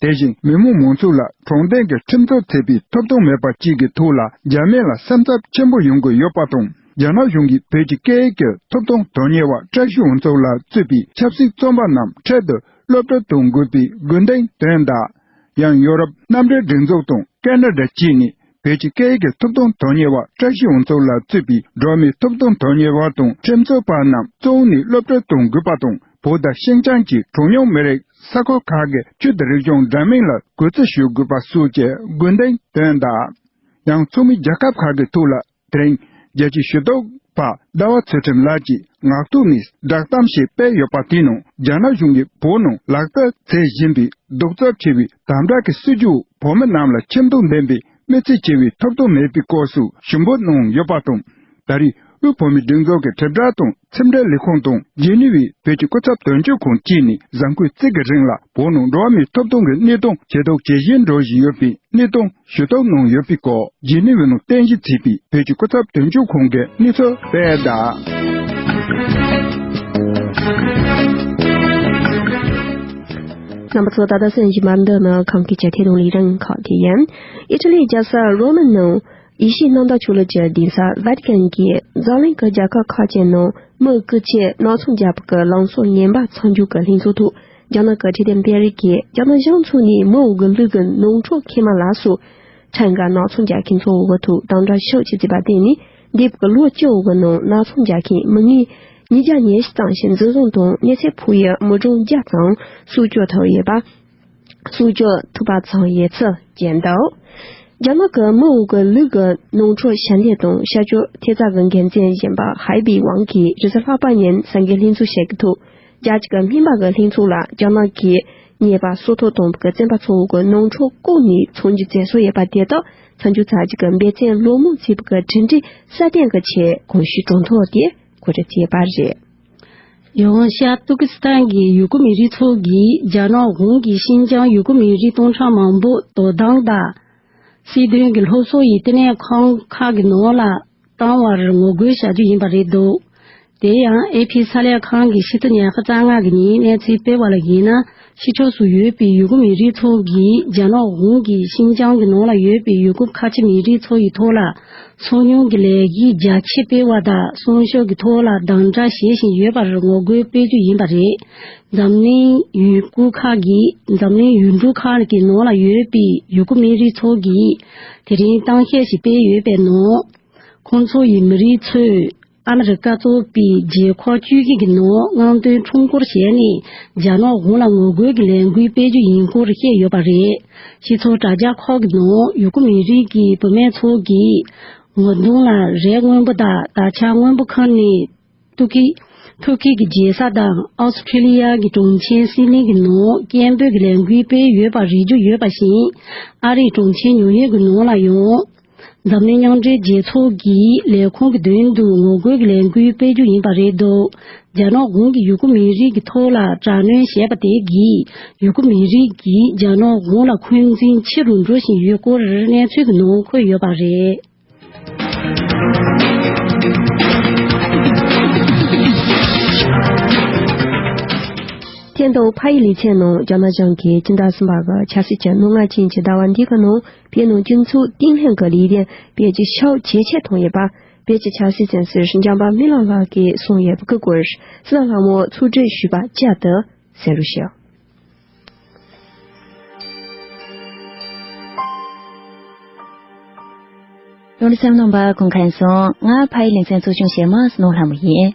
དེ་བཞིན་མི་མང་མང་ཚོགས་ལ་དྲང་བདེན་གྱི་ཁྲིམས་གཏུག་བྱེད་པའི་ཐོབ་ཐང་མེད་པ་བཅས་ཀྱི་ཐོག་ལ་འཇར་མན་ལ་སེམས་འཚབ་ཆེན་པོ་ཡོང་གི་ཡོད་པ་དང་། རྒྱ་ནག་གཞུང་གིས་བོད་ཀྱི་སྐད་ཡིག་གི་ཐོབ་ཐང་དོན་གཉེར་བ་བཀྲ་ཤིས་དབང་ཕྱུག་ལགས་གཙོས་པའི་ཆབ་སྲིད་བཙོན་པ་རྣམས་འཕྲལ་དུ་གློད་བཀྲོལ་གཏོང་དགོས་པའི་དགོས་འདུན་བཏོན་གདའ། ཡང་ཡོ་རོབ་མནའ་འབྲེལ་སྒྲིག་འཛུགས་དང་ཀ་ན་ཌ་བཅས་ནས་ བོད་ཀྱི་སྐད་ཡིག་གི་ཐོབ་ཐང་དོན་གཉེར་བ་བཀྲ་ཤིས་འོང་ཚོགས་ལ་གཙོས་པའི་འགྲོ་བ་མིའི་ཐོབ་ཐང་དོན་གཉེར་བ་དང་ཁྲིམས་རྩོད་པ་རྣམས་གཙོ་བོ་ནས་སློབ་གྲྭ་དང་དགོན་པ་དང་བོད་དང་ཤིན་ཅང་གི་གྲངས་ཉུང་མི་རིགས་ས་ཁུལ་ཁག་གི་ཆོས་དང་རིག་གཞུང་འདྲ་མིན་ལ་གུས་བརྩི་ཞུ་དགོས་པ་སོགས་ཀྱི་དགོས་འདུན་བཏོན་གདའ། ཡང་ཚོགས་མིས་རྒྱལ་ཁབ་ཁག་གི་ཐོག་ལ། དེ་རིང་རྒྱལ་སྤྱིའི་ཞུ་གཏུག་པ་ཟླ་བ་ཚུལ་ཁྲིམས་ལགས་ཀྱིས་ངག་ཐོག་ནས་བསྒྲགས་གཏམ་ཞིག་སྤེལ་ཡོད་པ་དེའི་ནང་རྒྱ་ནག་གཞུང་གིས་བོད་ནང་ལག་བསྟར་མཛད་བཞིན་པའི་གདུག་རྩུབ་ཆེ་བའི་དམ་དྲག་གི་སྲིད་བྱུས་བོད་མི་རྣམས་ལ་ཁྱིམ་སྡོད་ལྡན་པའི་མི་ཚེ་སྐྱེལ་བའི་ཐོབ་ཐང་མེད་པའི་སྐོར་སོགས་ཞུ་འབོད་གནང་ཡོད་པ་དང་། ད་རེས་དབུས་བོད་མིའི་སྒྲིག་འཛུགས་ཀྱི་ཁྲིམས་དྲ་དང་ཕྱི་འབྲེལ་ལས་ཁུངས་དང་ཇི་ནི་ཝའི་བོད་ཀྱི་སྐུ་ཚབ་དོན་གཅོད་ཁང་བཅས་ནས་གཟའ་འཁོར་གཅིག་གི་རིང་ལ་བོད་ནང་འགྲོ་བ་མིའི་ཐོབ་ཐང་གི་གནས་སྟངས་ཇེ་སྡུག་ཇེ་ཞན་འགྲོ་བཞིན་ཡོད་པའི་གནས་སྟངས་ཞུ་གཏུག་གནང་ཡོད་པའི་སྐོར་ཇི་ནི་ཝའི་ནང་རྟེན་གཞི་བྱས་པའི་བོད་ཀྱི་སྐུ་ཚབ་དོན་གཅོད་ཁང་གིས་གནས་ཚུལ་སྤེལ་གདའ། རྣམ་པ་ཚོ་ད་ལྟ་གསན་བཞིན་པ་འདི་ནི་ཁམས་སྐད་ཀྱི་ཐད་གཏོང་ལས་རིམ་ཁག་དེ་ཡིན། ཨི་ཊ་ལིའི་རྒྱལ་ས་རོ་མ་ནང་ཡེ་ཤེས་གནམ་བདག་ཆོས་གླིང་གི་གདན་ས་ཝེ་ཏི་ཀན་གྱིས་འཛམ་གླིང་གི་རྒྱལ་ཁབ་ཁག་ཅིག་ནང་མི་རྐུ་འཁྱེར་ནག་ཚོང་རྒྱག་པ་གི་ལངས་ཕྱོགས་ངན་པ་མཚམས་འཇོག་གི་ལྷན་ཚོགས་ཐོག་རྒྱ་ནག་གི་འཕྲོད་བསྟེན་སྤེལ་རེས་ཀྱིས་རྒྱ་ནག་གཞུང་ཕྱོགས་ནས་མི་འོག་གི་ལུག་གི་ནོར་འཁྲུལ་ཁེ་མ་ལ་སོགས་ཁྲལ་འགལ་ནག་ཚོང་རྒྱག་མཁན་ཚོ་འོག་གི་ཐོག་དམ་དྲག་ཤུགས་ཆེ་བྱས་པ་བརྟེན་ནས་འདས་པའི་ལོ་བཅུ་འོག་གི་ནང་ནག་ཚོང་རྒྱག་མཁན་མི་ངན་ཉིས་བརྒྱ་ཉེར་བཞི་ཙམ་ཞིག་འཛིན་བཟུང་དང་གནས་ཚུལ་ཕོག་ཡུལ་མི་གྲངས་བརྒྱ་ཙམ་སྲོག་སྐྱོབ་ཐུབ་ཡོད་པ། སྲོག་སྐྱོབ་ཐུབ་པ་ཙམ་ཡོད་ཚུལ་བརྗོད་འདུག་རྒྱ་ནག་གི་མི་འོག་གི་ལུག་གི་ནོར་འཁྲུལ་ཞལ་འདེབས་དང་ཤར་ཕྱོགས་ཐེབས་རྩ་གི་འགན་འཛིན་གཞོན་པ་ཧའེ་པི་ཝང་གིས་རེས་གཟའ་ལྷག་པ་ཉིན་གསར་འགོད་ལྷན་ཚོགས་ཤིག་གི་ཐོག་རྒྱལ་སྤྱི་གི་སྨན་པ་གི་ལྷན་ཚོགས་ལ་རྒྱ་ནག་གིས་ཉེས་པ་སྲོག་ཐོག་བཏང་བའི་བཙོན་པ་ཚོ་འོག་གི་ནོར་འཁྲུལ་བཀོག་ནས་ཚོང་གི་མཛད་སྲོལ་ཡོད་པ་དེ་དག་མཚམས་འཇོག་ཚར་རྗེས་ཀྱི་འབད་བརྩོན་ལོ་མང་བྱས་པའི་གྲུབ་འབྲས་གསལ་སྟོན་གྱི་ཆེད་གོང་ཞུས་གྲོས་ཐོག་དེ་གོ་སྒྲིག་བྱས་པ་རེད། ཡང་ཤར་ཏུར་ཀི་སི་ཐན་གྱི་ཡུ་གུར་མི་རིགས་ཚོ་གིས་རྒྱ་ནག་གཞུང་གིས་ཤིན་ཅང་ཡུ་གུར་མི་རིགས་སྟོང་ཕྲག་མང་པོ་དོ་དམ་དང་། སྲིད་དོན་གྱི་སློབ་གསོ་ཡི་ལྟེ་གནས་ཁང་ཁག་གི་ནང་ལ་བཏང་བར་ངོ་རྒོལ་བྱ་རྒྱུ་ཡིན་པ་རེད་འདུག་དེ་ཡང་ཨེ་ཕི་གསར་ལས་ཁང་གིས་ཕྱི་ཚེས་ཉི་ཤུ་རྩ་ལྔ་གི་ཉིན་གནས་ཚུལ་སྤེལ་བ་ལ་ཡིན་ན། ཕྱི་ཕྱོགས་སུ་ཡོད་པའི་ཡུ་གུར་མི་རིགས་ཚོ་གིས་རྒྱ་ནག་གཞུང་གིས་ཤིན་ཅང་གི་ནང་ལ་ཡོད་པའི་ཡུ་གུར་ཁ་ཆེ་མི་རིགས་ཚོ་ཡི་ཐོག་ལ་ཚོང་ཉུང་གི་ལས་འགུལ་རྒྱ་ཆེ་སྤེལ་བ་དང་སྲུང་སྐྱོབ་ཀྱི་ཐོག་ལ་དམ་དྲག་བྱེད་བཞིན་ཡོད་པར་ངོ་རྒོལ་སྤེལ་རྒྱུ་ཡིན་པ་རེད། འཛམ་གླིང་ཡུལ་གྲུ་ཁག་གིས་འཛམ་གླིང་ཡུལ་གྲུ་ཁག་གི་ནང་ལ་ཡོད་པའི་ཡུ་གུར་མི་རིགས་ཚོ་གིས་དེ་རིང་གཏམ་བཤད་ཞིག་སྤེལ་ཡོད་པའི་ནང་། ཁོང་ཚོ་ཡི་མི་རིགས་ཚོས་ཨ་མི་རི་ཀ་གཙོས་པའི་རྒྱལ་ཁབ་བཅུ་བཞི་གི་ནང་རྔམ་སྟོན་ཁྲོམ་སྐོར་བྱས་ནས་རྒྱ་ནག་གཞུང་ལ་ངོ་རྒོལ་གྱི་ལས་འགུལ་སྤེལ་རྒྱུ་ཡིན་སྐོར་བཤད་ཡོད་པ་རེད། སྤྱི་ཚོགས་དྲ་རྒྱ་ཁག་གི་ནང་ཡུ་གུར་མི་རིགས་ཀྱི་བུད་མེད་ཚོ་གིས་ངོ་གདོང་ལ་རས་སྔོན་པོ་དང་དར་ཆ་སྔོན་པོ་ཁུར་ནས། ཐུར་ཁེ། ཐུར་ཁེ་གི་རྒྱལ་ས་དང་ཨོ་སི་ཁྲི་ལི་ཡ་གི་གྲོང་ཁྱེར་སི་ལིན་གྱི་ནང་སྐད་འབོད་ཀྱི་ལས་འགུལ་སྤེལ་ཡོད་པ་རིག་རྒྱུ་ཡོད་པ་བཞིན། ཨ་རིའི་གྲོང་ཁྱེར་ཉུའུ་ཡོག་གི་ནང་ལ་ཡང་། འཛམ་གླིང་མཉམ་འབྲེལ་རྒྱལ་ཚོགས་ཀྱི་ལས་ཁུངས་ཀྱི་མདུན་དུ་ངོ་རྒོལ་གྱི་ལས་འགུལ་སྤེལ་རྒྱུ་ཡིན་པ་རེད་འདུག་རྒྱ་ནག་གཞུང་གིས་ཡུ་གུར་མི་རིགས་ཀྱི་ཐོག་ལ་དྲག་གནོན་བྱས་པ་དེ་གིས་ཡུ་གུར་མི་རིགས་ཀྱིས་རྒྱ་ནག་གཞུང་ལ་འཁོན་འཛིན་ཆེ་རུ་འགྲོ་བཞིན་ཡོད་སྐོར་གནས་ཚུལ་གྱི་ནང་འཁོད་ཡོད་པ་རེད། ཐེངས་དང་པོ་ཕ་ཡི་ལེ་ཚན་ནང་རྒྱ་ནག་གཞུང་གིས་སྤྱི་ཟླ་གསུམ་པ་གི་ཆབ་སྲིད་ཀྱི་རྣོ་ངར་ཅན་གྱི་ཟླ་བ་འདིའི་ནང་བོད་ནང་སྤྱི་ཚོགས་བརྟན་ལྷིང་གི་ལས་དོན་སྤེལ་རྒྱུ་ཤུགས་ཇེ་ཆེར་བཏང་ཡོད་པ། བོད་ཀྱི་ཆབ་སྲིད་བཙོན་ཟུར་འཇམ་དཔལ་སྨིན་ལམ་ལགས་ཀྱིས་གསུངས་ཡོད་པའི་སྐོར་སྲིད་ལྷ་ལྷ་མོ་ཚོགས་སྒྲིག་ཞུས་པ་བཅས་དང་གསན་རོགས་ཞུ། ལོ་ལ་སེམས་ནང་པ་གུང་ཁན་སོང་། ང་ཕ་ཡི་ལེ་ཚན་གཙོ་སྐྱོང་བྱེད་མི་སྣོ་ལྷ་མོ་ཡིན།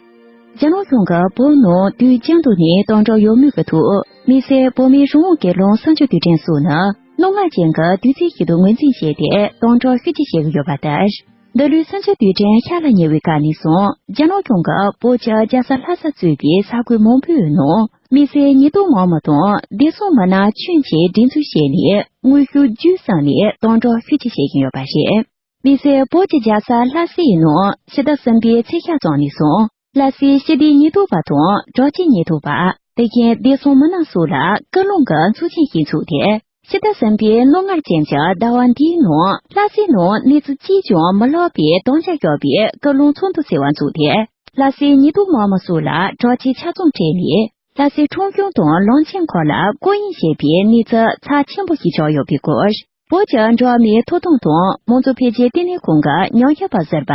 རྒྱ་ནག་གཞུང་གིས་བོད་ནང་དུས་རྒྱུན་དུ་ནས་དམ་དྲག་ཡོད་མུས་ཀྱི་ཐོག་དམིགས་བསལ་བོད་མིའི་རང་དབང་གི་ལུང་གསུམ་བཅུ་དུས་དྲན་སོགས་ནི་རྣོ་ངར་ཅན་གྱི་དུས་ཚིགས་ཤིག་ཏུ་ངོས་འཛིན་བྱས་ཏེ་དམ་དྲག་ཤུགས་ཆེ་བྱེད་ཀྱི་ཡོད་པ་ལྟར། འདི་ལོའི་གསུམ་བཅུ་དུས་དྲན་ཤར་ལ་ཉེ་བའི་སྐབས་ནས་བཟུང་རྒྱ་ནག་གཞུང་གིས་བོད་ཀྱི་རྒྱལ་ས་ལྷ་ས་གཙོས་པའི་ས་ཁུལ་མང་པོའི་ནང་དམིགས་བསལ་ཉེན་རྟོག་དམག་མི་དང་བདེ་སྲུང་མི་སྣ་ཁྱོན་ཆེ་སྒྲིག་འཛུགས་བྱས་ནས་དངོས་ཤུགས་བརྒྱུད་གསུམ་ནས་དམ་དྲག་ཤུགས་ཆེ་བྱེད་བཞིན་ཡོད་པ་རེད། དམིགས་བསལ་བོད་ཀྱི་རྒྱལ་ས་ལྷ་སའི་ནང་ཕྱི་ཟླ་གསུམ་པའི་ཚེས་ཤར་ཙམ་ནས་བཟུང་ལྷ་སའི་སྤྱི་བདེ་ཉེན་རྟོག་པ་དང་དྲག་ཆས་ཉེན་རྟོག་པ། དེ་བཞིན་བདེ་སྲུང་མི་སྣ་སོགས་ལ་སྐུལ་སློང་གི་ཚོགས་ཆེན་ཞིག་ཚུགས་ཏེ། ཕྱི་ཟླ་གསུམ་པའི་རྣོ་ངར་ཅན་གྱི་ཟླ་བ་འདིའི་ནང་ལྷ་སའི་ནང་གནས་ཚུལ་ཅིས་ཀྱང་མི་ལྷག་པའི་དམ་བཅའ་བཞག་པའི་སྐུལ་སློང་ཚོགས་འདུ་ཟེར་བ་འཚོགས་ཏེ། ལྷ་སའི་ཉེན་རྟོག་དམག་མི་སོགས་ལ་དྲག་ཆས་ཆ་ཚང་སྤྲས་ནས། ལྷ་སའི་ཁྲོམ་གཞུང་དང་ལམ་ཆེན་ཁག་ལ་སྐོར་གཡེང་བྱེད་པའི་གནས་ཚུལ་ཚབས་ཆེན་པོ་ཞིག་ཆགས་ཡོད་པའི་སྐོར། བོད་ཀྱི་འགྲོ་བ་མིའི་ཐོབ་ཐང་དང་མང་གཙོ་འཕེལ་རྒྱས་ལྟེ་གནས་ཁང་གི་ཉམས་ཞིབ་པ་ཟུར་པ།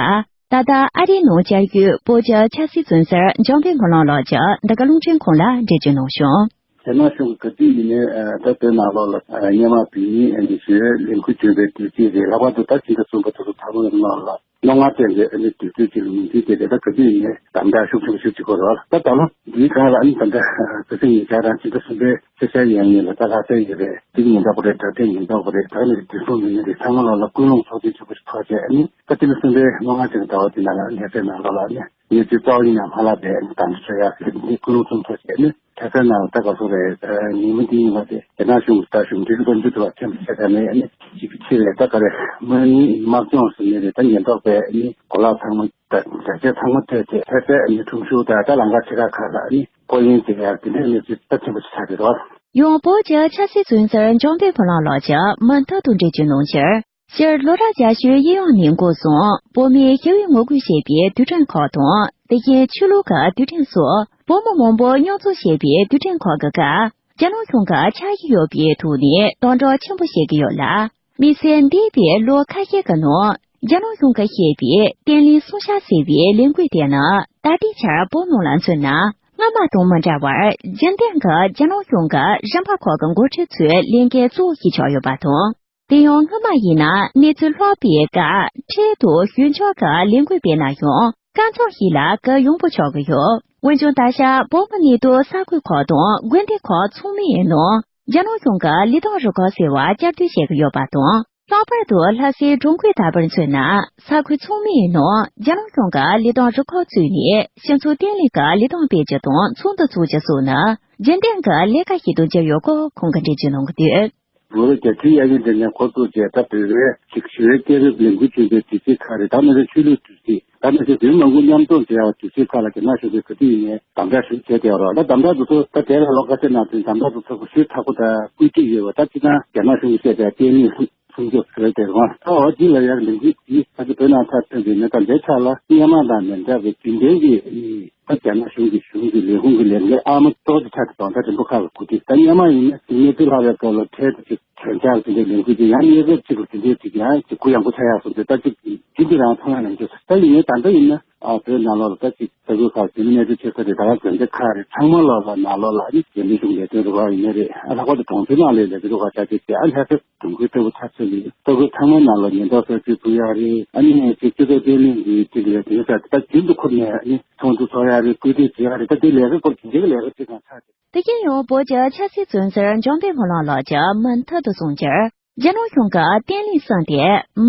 ད་ལྟ་ཨ་རིའི་ནང་བཅའ་བརྒྱུད་བོད་ཀྱི་ཆབ་སྲིད་བཙོན་ཟུར་འཇམ་དཔལ་སྨོན་ལམ་ལགས་ཀྱིས་འདི་ག་རླུང་འཕྲིན་ཁང་ལ་འགྲེལ་བརྗོད་གནང་བྱུང་། རྒྱ་ནག་གཞུང་གིས་ག་དུས་ཡིན་ནའི་ད་བོད་ནང་ལོགས་ལ་སྔོན་མ་བོད་མིའི་ཨ་ནི་ཞི་བའི་ལས་འགུལ་བྱུང་བའི་དུས་ཚིགས་རེད། ལྷག་པར་དུ་ད་ཕྱི་ཟླ་གསུམ་པ་ཕྱི་ཟླ་ཐ་མ་ནང་ལ། རྣོ་ངར་ཅན་གྱི་ཨ་ནི་དུས་ཚོད་ཅིག་ལ་ངོས་འཛིན་བྱས་ཏེ་ད་ག་དུས་ཡིན་ནའི་དམ་དྲག་ཤུགས་ཆེན་པོ་ཞིག་བྱེད་དགོས་རེད་བ། ད་ད་ལོ་འདིའི་སྒང་ལ་ཨ་ནི་ད་ལྟ་ཁ་སང་ཉེ་ཆར་དང་ཕྱི་ཟླ་གསུམ་པའི་ཚེས་ཤར་ཡས་ཉིན་ལ་ད་ལྷ་སའི་ཡོད་པའི་དེ་ཉེན་རྟོག་པ་རེད། དྲ་སྦྲེལ་ཉེན་རྟོག་པ་རེད། ད་ནི་དེ་ཚོ་མི་སྣ་རེད། ཚང་མ་ལོག་ལ་ཀུན་སློང་ཚོགས་ཆེན་ཆེན་པོ་ཞིག་ཚོགས་བྱས་ཨ་ནི་ད་ཕྱི་ཟླ་གསུམ་པའི་རྣོ་ངར་ཅན་གྱི་ཟླ་བ་འདི་ནང་ལ་ཨ་ནི་ལྷ་སའི་ནང་ལོགས་ལ་ཨ་ནི་ཉེས་ཚུལ་རྩ་བ་ཉིད་ནས་མ་ལྷག་པའི་ཨ་ནི་དམ་དྲག་ཞུ་ཡག་གི་འདི་ཀུན་སློང་ཚོགས་ཐུབ་བྱས་ཨ་ནི། ལྷ་སའི་ནང་ལ་ད་ག་སོ་རེད། ཉིན་མོ་འདི་ཡིན་པ་དེ་རྒྱ་ནག་གཞུང་གི་ད་གཞུང་འབྲེལ་གྱི་འགོ་འཛུགས་ཐུབ་པ་ཐེངས་ཤིག་བྱས་ཙང་ནས་ཨ་ནི་གཅིག་གི་ཕྱི་ལ་ད་ག་རེ་དམག་མིའི་དམག་སྦྱོང་ཟེར་ནི་རེད། ད་ཉེན་རྟོག་པས་ཨ་ནི་གོ་ལག་ཚང་མ་ད་འདྲ་ཆས་ཚང་མ་སྤྲད་དེ་ལྷ་སའི་ཨ་ནི་ཁྲོམ་གཞུང་དང་ད་ལམ་ཁ་ཆེ་ཁག་ཁག་ལ་ཨ་ནི་སྐོར་གཡེང་བྱེད་ཡག་དེ་འདྲའི་གནས་ཚུལ་ད་ཆེན་པོ་ཞིག་ཆགས་ཀྱི་རེད། ཡང་བོད་ཀྱི་ཆབ་སྲིད་བཙོན་ཟུར་འཇམ་དཔལ་ཕོ་ལགས་ལགས་ཀྱིས་མུ་མཐུད་དུ་འགྲེལ་བརྗོད་གནང་ཕྱིར། སྤྱིར་ལོ་རབས་བརྒྱད་ཅུའི་གཡས་གཡོན་ནས་འགོ་བཟུང་བོད་མིའི་ཞི་བའི་ངོ་རྒོལ་བྱེད་པའི་དུས་དྲན་ཁག་དང་དེ་བཞིན་ཆོས་ལུགས་ཀྱི་དུས་དྲན་སོགས་བོད་མི་མང་པོ་མཉམ་འཛོམས་བྱེད་པའི་དུས་དྲན་ཁག་གི་སྐབས་རྒྱ་ནག་གཞུང་གིས་འཆར་གཞི་ཡོད་པའི་ཐོག་ནས་དམ་དྲག་ཆེན་པོ་བྱེད་ཀྱི་ཡོད་ལ། དམིགས་བསལ་འདས་པའི་ལོ་ཁ་ཤས་ཀྱི་ནང་རྒྱ་ནག་གཞུང་གིས་བཤད་པའི་བརྟན་ལྷིང་སྲུང་བྱ་ཟེར་བའི་ལས་འགུལ་དེ་ནི་ད་ལྟའི་ཆར་བོད་ནང་ལ་མཚོན་ན་སྔ་མ་དང་མི་འདྲ་བར་རྒྱུན་ལྡན་གྱི་རྒྱ་ནག་གཞུང་གི་རིམ་པ་ཁག་གི་འགོ་ཁྲིད་ཚོའི་ལས་འགན་གཙོ་བོ་ཞིག་ཆགས་ཡོད་པ་དང་། དེ་ཡང་སྔོན་མ་ཡིན་ན་གནས་ཚུལ་ལྷག་པའི་སྐབས་འཕྲལ་དུ་ཞུ་འབྱོར་གྱི་ལས་འགུལ་སྤེལ་ན་ཡང་གང་འཚམ་ཞིག་ལ་གལ་ཡོང་པོ་ཆགས་ཀྱི་ཡོད། འོན་ཀྱང་ད་ཆ་བོད་མི་གནས་སྡོད་ས་ཁུལ་ཁག་དང་དགོན་སྡེ་ཁག་ཚང་མའི་ནང་རྒྱ་ནག་གཞུང་གི་ལི་ཐང་རུ་ཁག་ཟེར་བ་བསྐྱར་ཟློས་བྱེད་ཀྱི་ཡོད་པ་དང་། ལྷག་པར་དུ་ལྷ་སའི་འབྲོག་ཁུལ་ལྟ་བུར་མཚོན་ན་ས་ཁུལ་ཚང་མའི་ནང་རྒྱ་ནག་གཞུང་གི་ལི་ཐང་རུ་ཁག་བཙུགས་ནས་སྤྱི་ཚོགས་བརྟན་ལྷིང་གི་ལི་ཐང་སྤེལ་རྒྱུ་དང་ཚོགས་འདུ་འཚོགས་རྒྱུ་སོགས་ནི་རྒྱུན་ལྡན་གྱི་ལས་ཀ་ཞིག་ཏུ་གྱུར་ཡོད་སྐོར་ཁོང་གིས་འགྲེལ་བརྗོད་གནང་གི་འདུག། ལོ་རབས་བརྒྱད་ཅུའི་གཡས་གཡོན་དེ་ནས་འགོ་བཙུགས་རྗེས་ད་བོད་པའི་ཅིག་ཞི་བའི་སྐད་རིགས་ལས་འགུལ་བྱུང་བའི་དུས་ཚིགས་ཁག་རེད། ད་ནི་ཆོས་ལུགས་དུས་ཚིགས་ད་ནི་བོད་མི་མང་པོ་མཉམ་འཛོམས་བྱེད་ཡག་དུས་ཚིགས་ཁག་ལ་རྒྱ་ནག་གཞུང་གིས་ག་དུས་ཡིན་ནའི་དམ་དྲག་ཞུ་བྱས་བསྡད་ཡོད་རེད། ད་དམ་དྲག་དེ་ཚོ་ད་དེ་ལ་ལོ་ཁ་ཤས་ནང་ཚུད་དམ་དྲག་དེ་ཚོ་གོ་ཤུལ་ཚ་པོ་དང་བཀོད་སྒྲིག་ཡོད་པ། ད་སྤྱིར་བཏང་རྒྱ་ནག་གཞུང་གིས་བཤད་པའི་བརྟན་ལྷིང་སྲུང་སྐྱོབ་ཟེར་བ་དེ་རེད་བ། ད་འོ་འདི་ལ་ཡང་ལས་འགུལ་འདི་ད་ཆ་བོད་ནང་ཚར་ཐོན་པའི་ནས་ད་འདིའི་ཆ་ལ་སྔོན་མ་དང་མི་འདྲ་བའི་རྒྱུན་ལྡན་གྱི་ད་རྒྱ་ནག་གཞུང་གི་གཞུང་གི་ལས་ཁུངས་ཀྱི་ལས་འགན་ཨ་མ་ཏོག་ཙམ་ཆགས་ཏེ་གདོང་ཐག་རིང་པོ་ཁག་ལ་གོ་དུས། ད་སྔོན་མ་ཡིན་ན་གནས་ཚུལ་ལྷག་པའི་སྐབས་ལ་འཕྲལ་དུ་ཅིག་གྱོད་འཇགས་ཟིན་པའི་ལས་འགུལ་ཅིག་ཡང་གནས་སྐབས་ཅིག་ལ་དེ་འདྲའི་ཅིག་ཡང་ཅིག་གུ་ཡངས་པོ་ཆགས་ཡག་སོང་ཚེ་ད་ཅིག་ཅི་འདི་རང་ཚང་མ་ནང་ཆོས་ད་ཡིན་ནའི་ད་ལྟ་ཡིན་ན་ཨ་བོད་ནང་ལོགས་ལ་ད་ཅིག་ས་ཁུལ་ཁག་དེ་ནས་གནས་སྡོད་བྱེད་ས་རེད། ད་ག་དགོན་སྡེ་ཁག་རེད། ཚང་མ་ལོགས་ལ་ནང་ལོགས་ལ་ཨ་ནི་རྒྱ་མི་གཞུང་ལས་དོན་རུ་ཁག་ཡིན་ནའི་རེད། ཨ་ལྷག་པར་དུ་གྲོང་ཚོའི་ནང་ལ་ལས་དོན་རུ་ཁག་བྱ་བྱེད་བྱས་ཨ་ལྷག་པའི་གྲོང་ཁྱེར་ལྟ་བུ་ཆགས་ཚུལ་ལས་ས་ཁུལ་ཚང་མའི་ནང་ལ་ཉེན་རྟོག་གསར་སྤེལ་ཕུལ་ཡག་རེད། ཨ་ནི་སྤྱི་ཚོགས་བརྟན་ལྷིང་གི་ཅིག་ལས་དོན་ས་ད་རྒྱུན་དུ་འཁུར་ནས་ཨ་ནི་ཚོགས་འདུ་ཚོགས་ཡག་རེད། བཀོད་སྒྲིག་བྱེད་ཡག་རེད། ད་དེ་ལས་ཀ་སྐོར་དེ་འདྲའི་ལས་ཀ་ཅིག་ནང་ཆགས་ཏེ། དེ་བཞིན་ཡང་བོད་ཀྱི་ཆབ་སྲིད་བཙོན་ཟུར་འཇམ་དཔལ་ཕོ་ལགས་ལགས་ཀྱིས་མུ་མཐུད་དུ་གསུངས་རྒྱུར། རྒྱ་ནག་གཞུང་གིས་བརྟན་ལྷིང་གསུམ་སྟེ།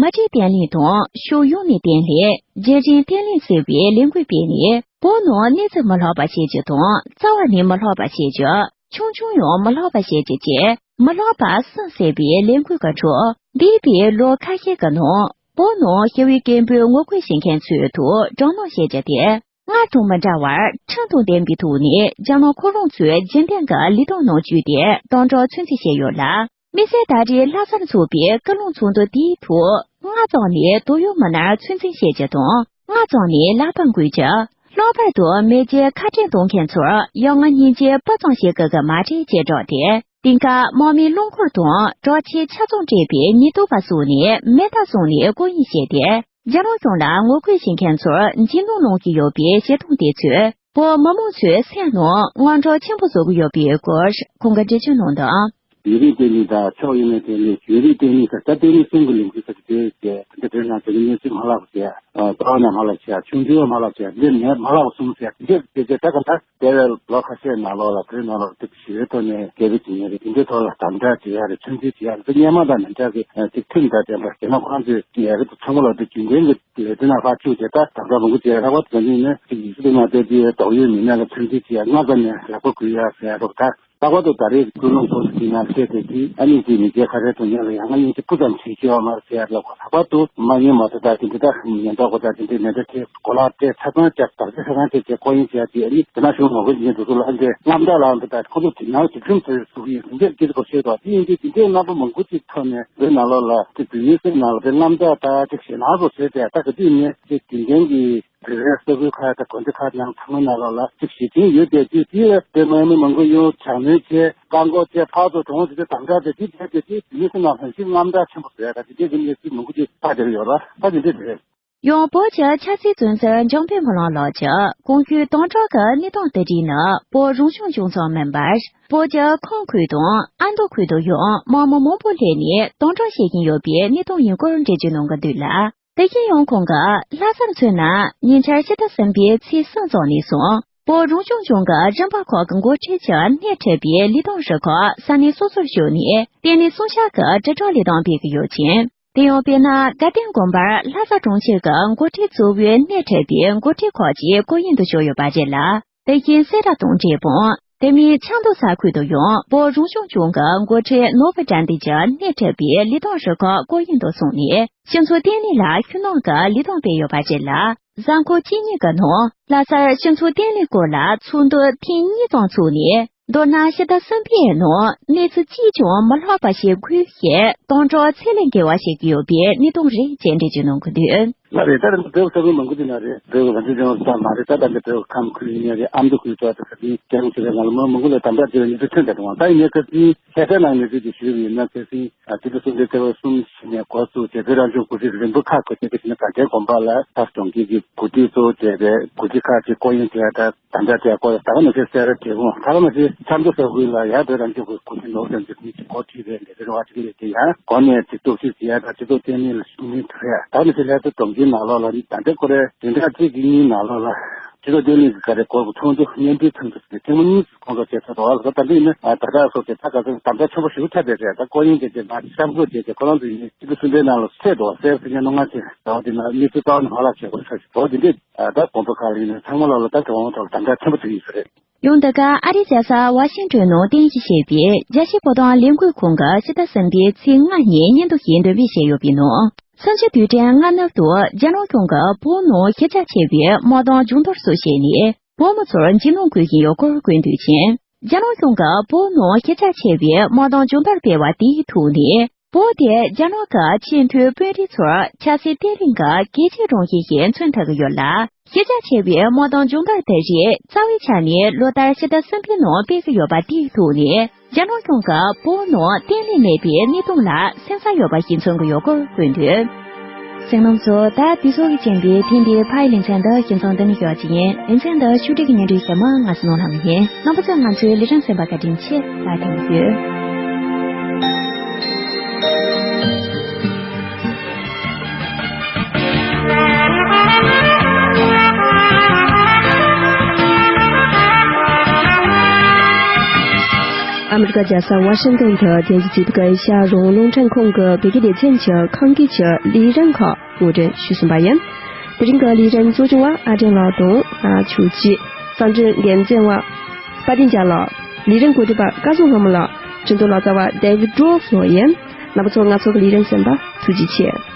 མི་རིགས་བརྟན་ལྷིང་དང་ཕྱོགས་ཡོངས་ནས་བརྟན་ལྷིང་། རྒྱལ་ཕྲན་བརྟན་ལྷིང་ཟེར་བའི་ལས་འགུལ་སྤེལ་ནས་བོད་ནང་གནས་ཚུལ་མི་ལྷག་པ་བྱེད་རྒྱུ་དང་རྩ་བ་ནས་མི་ལྷག་པ་བྱེད་རྒྱུ། ཆུང་ཆུང་ཡང་མི་ལྷག་པ་བྱེད་རྒྱུ་བཅས་མི་ལྷག་པ་གསུམ་ཟེར་བའི་ལས་འགུལ་གྱི་ཁྲོད་འདས་པའི་ལོ་ཁ་ཤས་ཀྱི་ནང་བོད་ནང་ཞི་བའི་སྐད་འབོད་ངོ་རྒོལ་བྱེད་མཁན་ཚོའི་ཐོག་དྲག་གནོན་བྱེད་རྒྱུ་དེ། སྔར་དང་མི་འདྲ་བར་ཁྲིམས་དང་ལྡན་པའི་ཐོག་ནས་རྒྱ་ནག་ཁོ་རང་ཚོའི་རྒྱུན་ལྡན་གྱི་ལས་སྟངས་ནང་བཅུག་སྟེ་དམ་དྲག་ཚོད་འཛིན་བྱས་ཡོད་ལ། དམིགས་བསལ་ད་རེས་ལྷ་སར་འཚོགས་པའི་སྐུལ་སློང་ཚོགས་འདུ་དེའི་ཐོག་སྔ་ཙམ་ནས་དོགས་ཡོད་མི་སྣར་ཚོད་འཛིན་བྱེད་རྒྱུ་དང་སྔ་ཙམ་ནས་ལག་པ་འགུལ་རྒྱུ། ལྷག་པར་དུ་མེ་ལྕེ་ཁ་བྲལ་གཏོང་མཁན་ཚོར་ཡ་ང་སྙིང་རྗེ་སྤུ་ཙམ་ཞིག་དགོས་ཀྱི་མ་རེད་ཅེས་བསྒྲགས་ཏེ། དེང་སྐབས་དམག་མིའི་རླངས་འཁོར་དང་དྲག་ཆས་ཆ་ཚང་སྤྲས་པའི་ཉེན་རྟོག་པ་སོགས་ནས་མེ་མདའ་བཟུང་ནས་སྐོར་གཡེང་བྱས་ཏེ། རྒྱ་ནག་གཞུང་ལ་ངོ་རྒོལ་བྱེད་མཁན་ཚོར་འཇིགས་སྣང་གནང་བཞིན་ཡོད་པའི་བྱེད་སྟངས་དེ་ཚོས་བོད་མི་མང་ཚོའི་སེམས་ནང་དངངས་སྐྲག་ཆེན་པོ་བཟོ་གི་ཡོད་པའི་སྐོར་ཁོང་གིས་འགྲེལ་བརྗོད་གནང་དོན། ཡུན་རིང་བརྟན་ལྷིང་དང་ཕྱོགས་ཡོངས་ནས་བརྟན་ལྷིང་། ཡུན་རིང་བརྟན་ལྷིང་ཟེར་ད་བརྟན་ལྷིང་གསུམ་གྱི་ལས་འགུལ་ཟེར་གྱི་དེ་བྱས་དེ་འདྲ་དེ་ནང་དེ་གི་གནས་ཚུལ་མ་ལྷག་པ་བྱས། རྩ་བ་ནས་མ་ལྷག་བྱས། ཆུང་ཆུང་མ་ལྷག་བྱས། འདི་ནས་མ་ལྷག་གསུམ་བྱས། དེ་འདྲ་དེ་ཚོ་ད་ག་ད། འདས་པའི་ལོ་ཁ་ཤས་ནང་ལོགས་ལ་བོད་ནང་ལོགས་ལ་དེ་ཞི་བའི་ཐོག་ནས་སྐད་འབོད་བྱེད་མཁན་རེད། དེ་འདྲའི་ཐོག་ལ་དམ་དྲག་བྱེད་ཡ་རེད། ཚོད་འཛིན་བྱེད་ཡ་རེད། དེ་སྔོན་མ་དང་མི་འདྲ་གི་ཅིག་ཁྲིམས་དང་ལྡན་པ་རྒྱ་ནག་ཁོ་རང་ཚོས་ཡ་རེད། དེ་ཚང་མ་ལོག་དེ་རྒྱུན་ལྡན་གྱི་ལས་དོན་ནང་ཕར་བཅུག་བྱས་ད་དམ་དྲག་མང་པོ་བྱེད་ཡ་རག་པ་དེ་འདྲ་ཡིན་ན་ཅིག་ཡིག་གཟུགས་ནང་བལྟས་དུས་དོགས་ཡོད་མི་སྣ་ལ་ཚོད་འཛིན་བྱེད་ཡ་སྔ་ཙམ་ནས་ལག་པ་འགུལ་ཡ་ཟེར་ཡ་རོགས་ད། ལྷག་པར་དུ་ད་རེས་ཀུན་སློང་ཚོགས་འདུ་དེའི་ནང་བཤད་པའི་དེ་ཨ་ནི་དེ་མི་སྐྱའི་ཁ་བྲལ་གཏོང་མཁན་ལ་ཡང་ང་སྙིང་རྗེ་སྤུ་ཙམ་བྱེད་ཀྱི་ཡོད་མ་རེད་ཟེར་ཡ་ལ་ལྷག་པར་དུ་མ་ཉེས་མ་ཐོབ་དང་དེ་འདྲ་ད་ཉེན་རྟོག་པ་དང་དེ་འདྲའི་མེ་མདའ་དེ་གོ་ལག་སྤྲད་ཆ་ཚང་བརྒྱབ་དག་ཆ་ཆ་ཚང་བྱས་བྱས་སྐོར་གཡེང་བྱས་ཏེ་ཨ་ནི་དེ་ན་གཞུང་ངོ་རྒོལ་བྱེད་མཁན་དེ་ཚོ་ལ་ཨ་འདྲའི་དངངས་སྐྲག་ལངས་པ་དང་ཁོ་ཚོ་དེ་ནང་དེ་ཁྲིམས་དེ་བཟོ་གི་ཡིན་དེ་འདྲའི་སྐད་ཆ་གོ་ཤེས་དོ། དེ་ཡིན་དུས་དེ་འདྲའི་རྣམ་པ་མང་པོ་ཅིག་ཐོག་ནས་བོད་ནང་ལོགས་ལ་དེ་བོད་མིའི་སེམས་ནང་ལ་དེ་དངངས་སྐྲག་དང་དེ་ཞེད་སྣང་བཟོ་བྱས་ཏེ་ད་ག་དུས་ནས་དེ་རྒྱུན་ལྡན་གྱི། བོད་པའི་ས་ཁུལ་ཁག་དང་དགོན་སྡེ་ཁག་ནང་ཚང་མའི་ནང་ལོགས་ལ་ཅིག་ཞི་མཐུན་ཡོད་པའི་དུས་དེ་ལ་བོད་མི་མང་པོ་ཡོང་དྲག་གནོན་བྱས་བཀག་འགོག་བྱས་ཕར་ཚུར་གྲོངས་བྱས་ཏེ་དམ་དྲག་བྱས་དེ་བྱས་ཏེ་དེ་མི་སེམས་ནང་ལྷན་ཅིག་དངངས་སྐྲག་ཆེན་པོ་བཟོ་ཡ་དང་དེ་འདྲའི་གི་གནས་ཚུལ་མང་པོ་ཅིག་ཕར་བསྡད་ཡོད་ར། ད་དེ་འདྲ་རེད། ཡང་བོད་ཀྱི་ཆབ་སྲིད་བཙོན་ཟུར་འཇམ་དཔལ་མོ་གླང་ལགས་ཀྱིས་གོང་ཞུས་དྭངས་བཀྲ་གི་གནས་སྟངས་དེ་དྲིས་ནི་བོད་རང་སྐྱོང་ལྗོངས་ཙམ་མིན་པར། བོད་ཀྱི་ཁམས་ཁུལ་དང་ཨ་མདོ་ཁུལ་དུ་ཡང་དམག་མི་མང་པོ་སླེབས་ནས་དྭངས་བཀྲ་བྱེད་བཞིན་ཡོད་པའི་གནས་སྟངས་ཡིན་སྐོར་འགྲེལ་བརྗོད་གནང་གི་འདུག་ལ། དེ་བཞིན་ཡང་ཁོང་གིས་ལྷ་སར་མཚོན་ན་ཉེ་ཆར་ཕྱི་ཟླ་གསུམ་པའི་ཚེས་གསུམ་ཙམ་ནས་བཟུང་བོད་རང་སྐྱོང་ལྗོངས་ཀྱི་རིམ་པ་ཁག་གི་འགོ་ཁྲིད་ཀྱིས་སྣེ་ཁྲིད་པའི་ལས་དོན་རུ་ཁག་ས་གནས་སོ་སོར་ཞུགས་ནས་བརྟན་ལྷིང་སྲུང་སྐྱོབ་ཀྱི་དྲིལ་བསྒྲགས་ལས་དོན་སྤེལ་གྱི་ཡོད་ཅིང་། དེ་ཡང་དཔེར་ན་དགའ་ལྡན་དགོན་པར་ལྷ་ས་གྲོང་ཁྱེར་གྱི་འགོ་ཁྲིད་གཙོ་བོས་སྣེ་ཁྲིད་པའི་འགོ་ཁྲིད་ཁག་ཅིག་སྐུ་ཡོན་དུ་ཞུགས་ཡོད་པ་རེད་ལ། དེ་བཞིན་སེ་ར་དང་འབྲས་སྤུངས། དེ་མིན་ཆབ་མདོ་ས་ཁུལ་དུ་ཡང་བོད་རང་སྐྱོང་ལྗོངས་ཀྱི་འགོ་ཁྲིད་ནོར་བུ་དགྲ་འདུལ་གྱིས་སྣེ་ཁྲིད་པའི་ལས་དོན་རུ་ཁག་སྐུ་ཡོན་དུ་སོང་ནས་སྤྱི་ཚོགས་བརྟན་ལྷིང་ལ་ཤུགས་སྣོན་གྱི་ལས་དོན་སྤེལ་ཡོད་པ་རེད་ལ། གཟའ་འཁོར་གཅིག་གཉིས་ཀྱི་ནང་ལྷ་སར་སྤྱི་ཚོགས་བརྟན་ལྷིང་སྐོར་ལ་ཚོགས་འདུ་ཐེངས་གཉིས་ཙམ་ཚོགས་ནས། མདོར་ན་ཕྱི་ཟླ་གསུམ་པའི་ནང་གནས་ཚུལ་གཅིག་ཀྱང་མི་ལྷག་པ་ཞིག་དགོས་ཞེས་དྭངས་བཀྲ་ཚད་ལས་བརྒལ་བ་ཞིག་ཡོད་པའི་གནས་སྟངས་རེད་ཅེས་འགྲེལ་བརྗོད་གནང་གི་འདུག་ལགས་རེད། ད་རེས་འདི་བོད་ས་ཁུལ་མང་པོ་དེ་ན་རེད། བོད་རང་སྐྱོང་ལྗོངས་ཙམ་མ་རེད། ད་ད་འདི་བོད་ཁམས་ཁུལ་ཡིན་ན་རེད། ཨ་མདོ་ཁུལ་ཙམ་དེ་ཁ་ཅིག་རྒྱང་ཆེ་བའི་ནང་ལ་མི་མང་པོ་ལ་དམ་དྲག་བྱས་པའི་གནས་ཚུལ་ཐོན་བསྡད་འདུག་ད་ཡིན་ནའི་ཁ་ཅིག་ཤེས་བྱ་ནང་གནས་ཚུལ་དེ་ཞུས་པ་ཡིན་ན། ཁ་ཅིག་ཨ་སྤྱི་ཟླ་གསུམ་པའི་ཚེས་པ་གསུམ་ཞིག་ནས་འགོ་བཙུགས་བྱས་བོད་རང་སྐྱོང་གོ་སྒྲིག་རིམ་པ་ཁག་གི་ཆེད་དུ་ཕྱིན་ན་དགའ་ལྡན་དགོན་པ་ལ་ལྷ་སྒྲུང་སྐད་ཀྱི་གོ་སྒྲིག་གཙོ་བོ་བྱས་པའི་གོ་སྒྲིག་ཁག་ཅིག་སྐུ་ཡོན་དེ་ད། དམ་དྲག་དེ་སྐོར་ད་ག་ནང་བཞིན་གསལ་ར་འབྲས་སྤུངས། ད་ག་ནང་བཞིན་ཆབ་མདོ་ས་ཁུལ་ལ་ཡར་བོད་རང་སྐྱོང་ཁུལ་གོ་སྒྲིག་ནོར་བུ་དགྲ་འདུལ་གྱིས་འགོ་ཁྲིད་པའི་ལས་དོན་རུ་ཁག་ཅིག་ལས་དེ་ཡང་གོ་གནས་ཅིག་གཏོར་བཤིག་བྱེད་ཡ་དང་སྤྱི་ཚོགས་བརྟན་ལྷིང་ལ་ཤུགས་སྣོན་ཐེབས་ཡ། ད་ག་ནང་བཞིན་ལྷ་ས་གྲོང་ཁྱེར་ནང་ལོགས་ནི་ད་ལྟའི་སྐོར་རའི་བདུན་ཕྲག་གཅིག་གི་གཉིས་ནང་ལོགས་ལ་སྤྱི་ཚོགས་བརྟན་ལྷིང་གི་སྒང་རེ་སྐོར་གྱི་ཚོགས་འདུ་བརྙན་འཕྲིན་ཐོག་ཏུ་ཐེངས་མ་གཉིས་སུ་སྐོང་ཚོགས་བྱས་ཚར་འདུག་ལ། ད་ལྟ་ཡིན་ན་ད་ལྟ་སོགས་ཀྱི་ད་ག་ཚོད་དམ་དྲག་ཆེན་པོ་ཞིག་ཐེབས་པའི་རེད། ད་སྐུ་ཡོན་དེ་དེ་ད་གཤམ་འགོད་བྱས་ཏེ་ཁོ་རང་ཚོ་ཡིན་ནའི་སྤྱི་ཟླ་གསུམ་པའི་ནང་ལ་ཚད་འདུག་གསལ་ཟིན་ཉེ་ནོ་ང་ཚོས་ཟླ་བ་འདི་ནང་གནས་ཚུལ་རྩ་བ་ནས་ཧ་ལག་བྱེད་དགོས་ས་ཞིག་འདུག་འདི་འདྲས། ད་དགོན་པ་ཁག་ལ་ཡིན་ན་ཚང་མ་ལ་ལ་ད་གྲོང་ཁོངས་ཐོག་ལ་དམ་དྲག་ཆེན་པོ་བྱེད་ཀྱི་ཡོད་ས་རེད། ཡང་འདི་ག་ཨ་རིའི་རྒྱལ་ས་ཝ་ཤིང་ཏོན་ནང་རྟེན་གཞི་བྱས་པའི་རྒྱལ་སྤྱིའི་བོད་དོན་ལས་འགུལ་ཁང་གིས་ཕྱི་ཟླ་གསུམ་པའི་ཚེས་ལྔ་ཉིན་སྙན་ཐོ་ཞིག་འདོན་སྤེལ་བྱས་ཡོད་པའི་ནང་། གསུམ་བཅུའི་དུས་དྲན་སྔ་ནུབ་ཏུ་རྒྱ་ནག་གཞུང་གིས་བོད་ནང་ཤེས་བྱ་ཆེ་བའི་དམག་དོན་སྦྱོང་བརྡར་སོགས་བྱས་ནས་བོད་མི་ཚོར་འཇིགས་སྣང་སྐུལ་བཞིན་ཡོད་སྐོར་བཀོད་འདུག་ཅིང་། རྒྱ་ནག་གཞུང་གིས་བོད་ནང་ཤེས་བྱ་ཆེ་བའི་དམག་དོན་སྦྱོང་བརྡར་སྤེལ་བ་དེའི་ཐོག་ནས། བོད་དེ་རྒྱ་ནག་གི་ཆེས་མཐོའི་དཔོན་རིགས་ཚོར་ཆབ་སྲིད་བརྟན་ལྷིང་གི་གལ་ཆེའི་རང་བཞིན་ཞིག་མཚོན་ཐུབ་ཀྱི་ཡོད་ལ། ཤེས་བྱ་ཆེ་བའི་དམག་དོན་སྦྱོང་བརྡར་དེ་རིགས་རྩ་བའི་ཆ་ནས་ལོ་ལྟར་ཕྱི་ཟླ་གསུམ་པའི་ནང་སྤེལ་གྱི་ཡོད་པ་དེའི་ཐོག་ནས་རྒྱ་ནག་གཞུང་གིས་བོད་ནང་བརྟན་ལྷིང་མེད་པའི་གནས་སྟངས་ལ་སེམས་འཚབ་ཡོད་པ་ཞིག་མཚོན་གྱི་ཡོད་སྐོར་བཀོད་འདུག་གསན་མཁན་ཚོ། ད་དུས་ཚོད་ཀྱིས་རྐྱེན་པས་ཐེངས་འདིའི་ཕ་ཡི་ལེ་ཚན་འདི་ཁྱིམ་ཚང་འདི་ནས་ཞོགས་ཀྱི་ཡིན། ལེ་ཚན་འདི་ཕྱོགས་སྒྲིག་གི་སྙན་སྒྲོན་ཞུ་མི་ང་བསོད་ནམས་ལྷ་མོ་ཡིན། རྣམ་པ་ཚོས་ང་ཚོའི་ལས་རིམ་གསན་པར་བཀའ་དྲིན་ཆེ། ལ་དེང་ཡོད། ཨ་མི་རི་ཀ་རྒྱལ་ས་ཝ་ཤིང་ཏོན་དུ་རྒྱལ་སྤྱིའི་ཨེ་ཤ་ཡ་རང་དབང་རླུང་འཕྲིན་ཁང་གི་བོད་སྐད་སྡེ་ཚན་གྱི་ཁམས་སྐད་ཀྱི་ལས་རིམ་ཁག་ངོ་སྤྲོད་ཞུས་ཟིན་པ་ཡིན། དེ་རིང་གི་ལས་རིམ་གཙོ་སྐྱོང་བ་ཨ་བྲན་ལགས་དང་། ང་ཆོས་སྐྱིད། གསར་འགྱུར་འགན་འཛིན་པ་དཔལ་ལྡན་རྒྱལ་ལགས། ལས་རིམ་གོ་སྒྲིག་པ་སྐལ་བཟང་ལྷ་མོ་ལགས། འཕྲིན་གཏོང་ལག་རྩལ་བ་David Rose ལགས་ཡིན། རྣམ་པ་ཚོ་ང་ཚོ་གི་ལས་རིམ་གསན་པར་ཐུགས་རྗེ་ཆེ།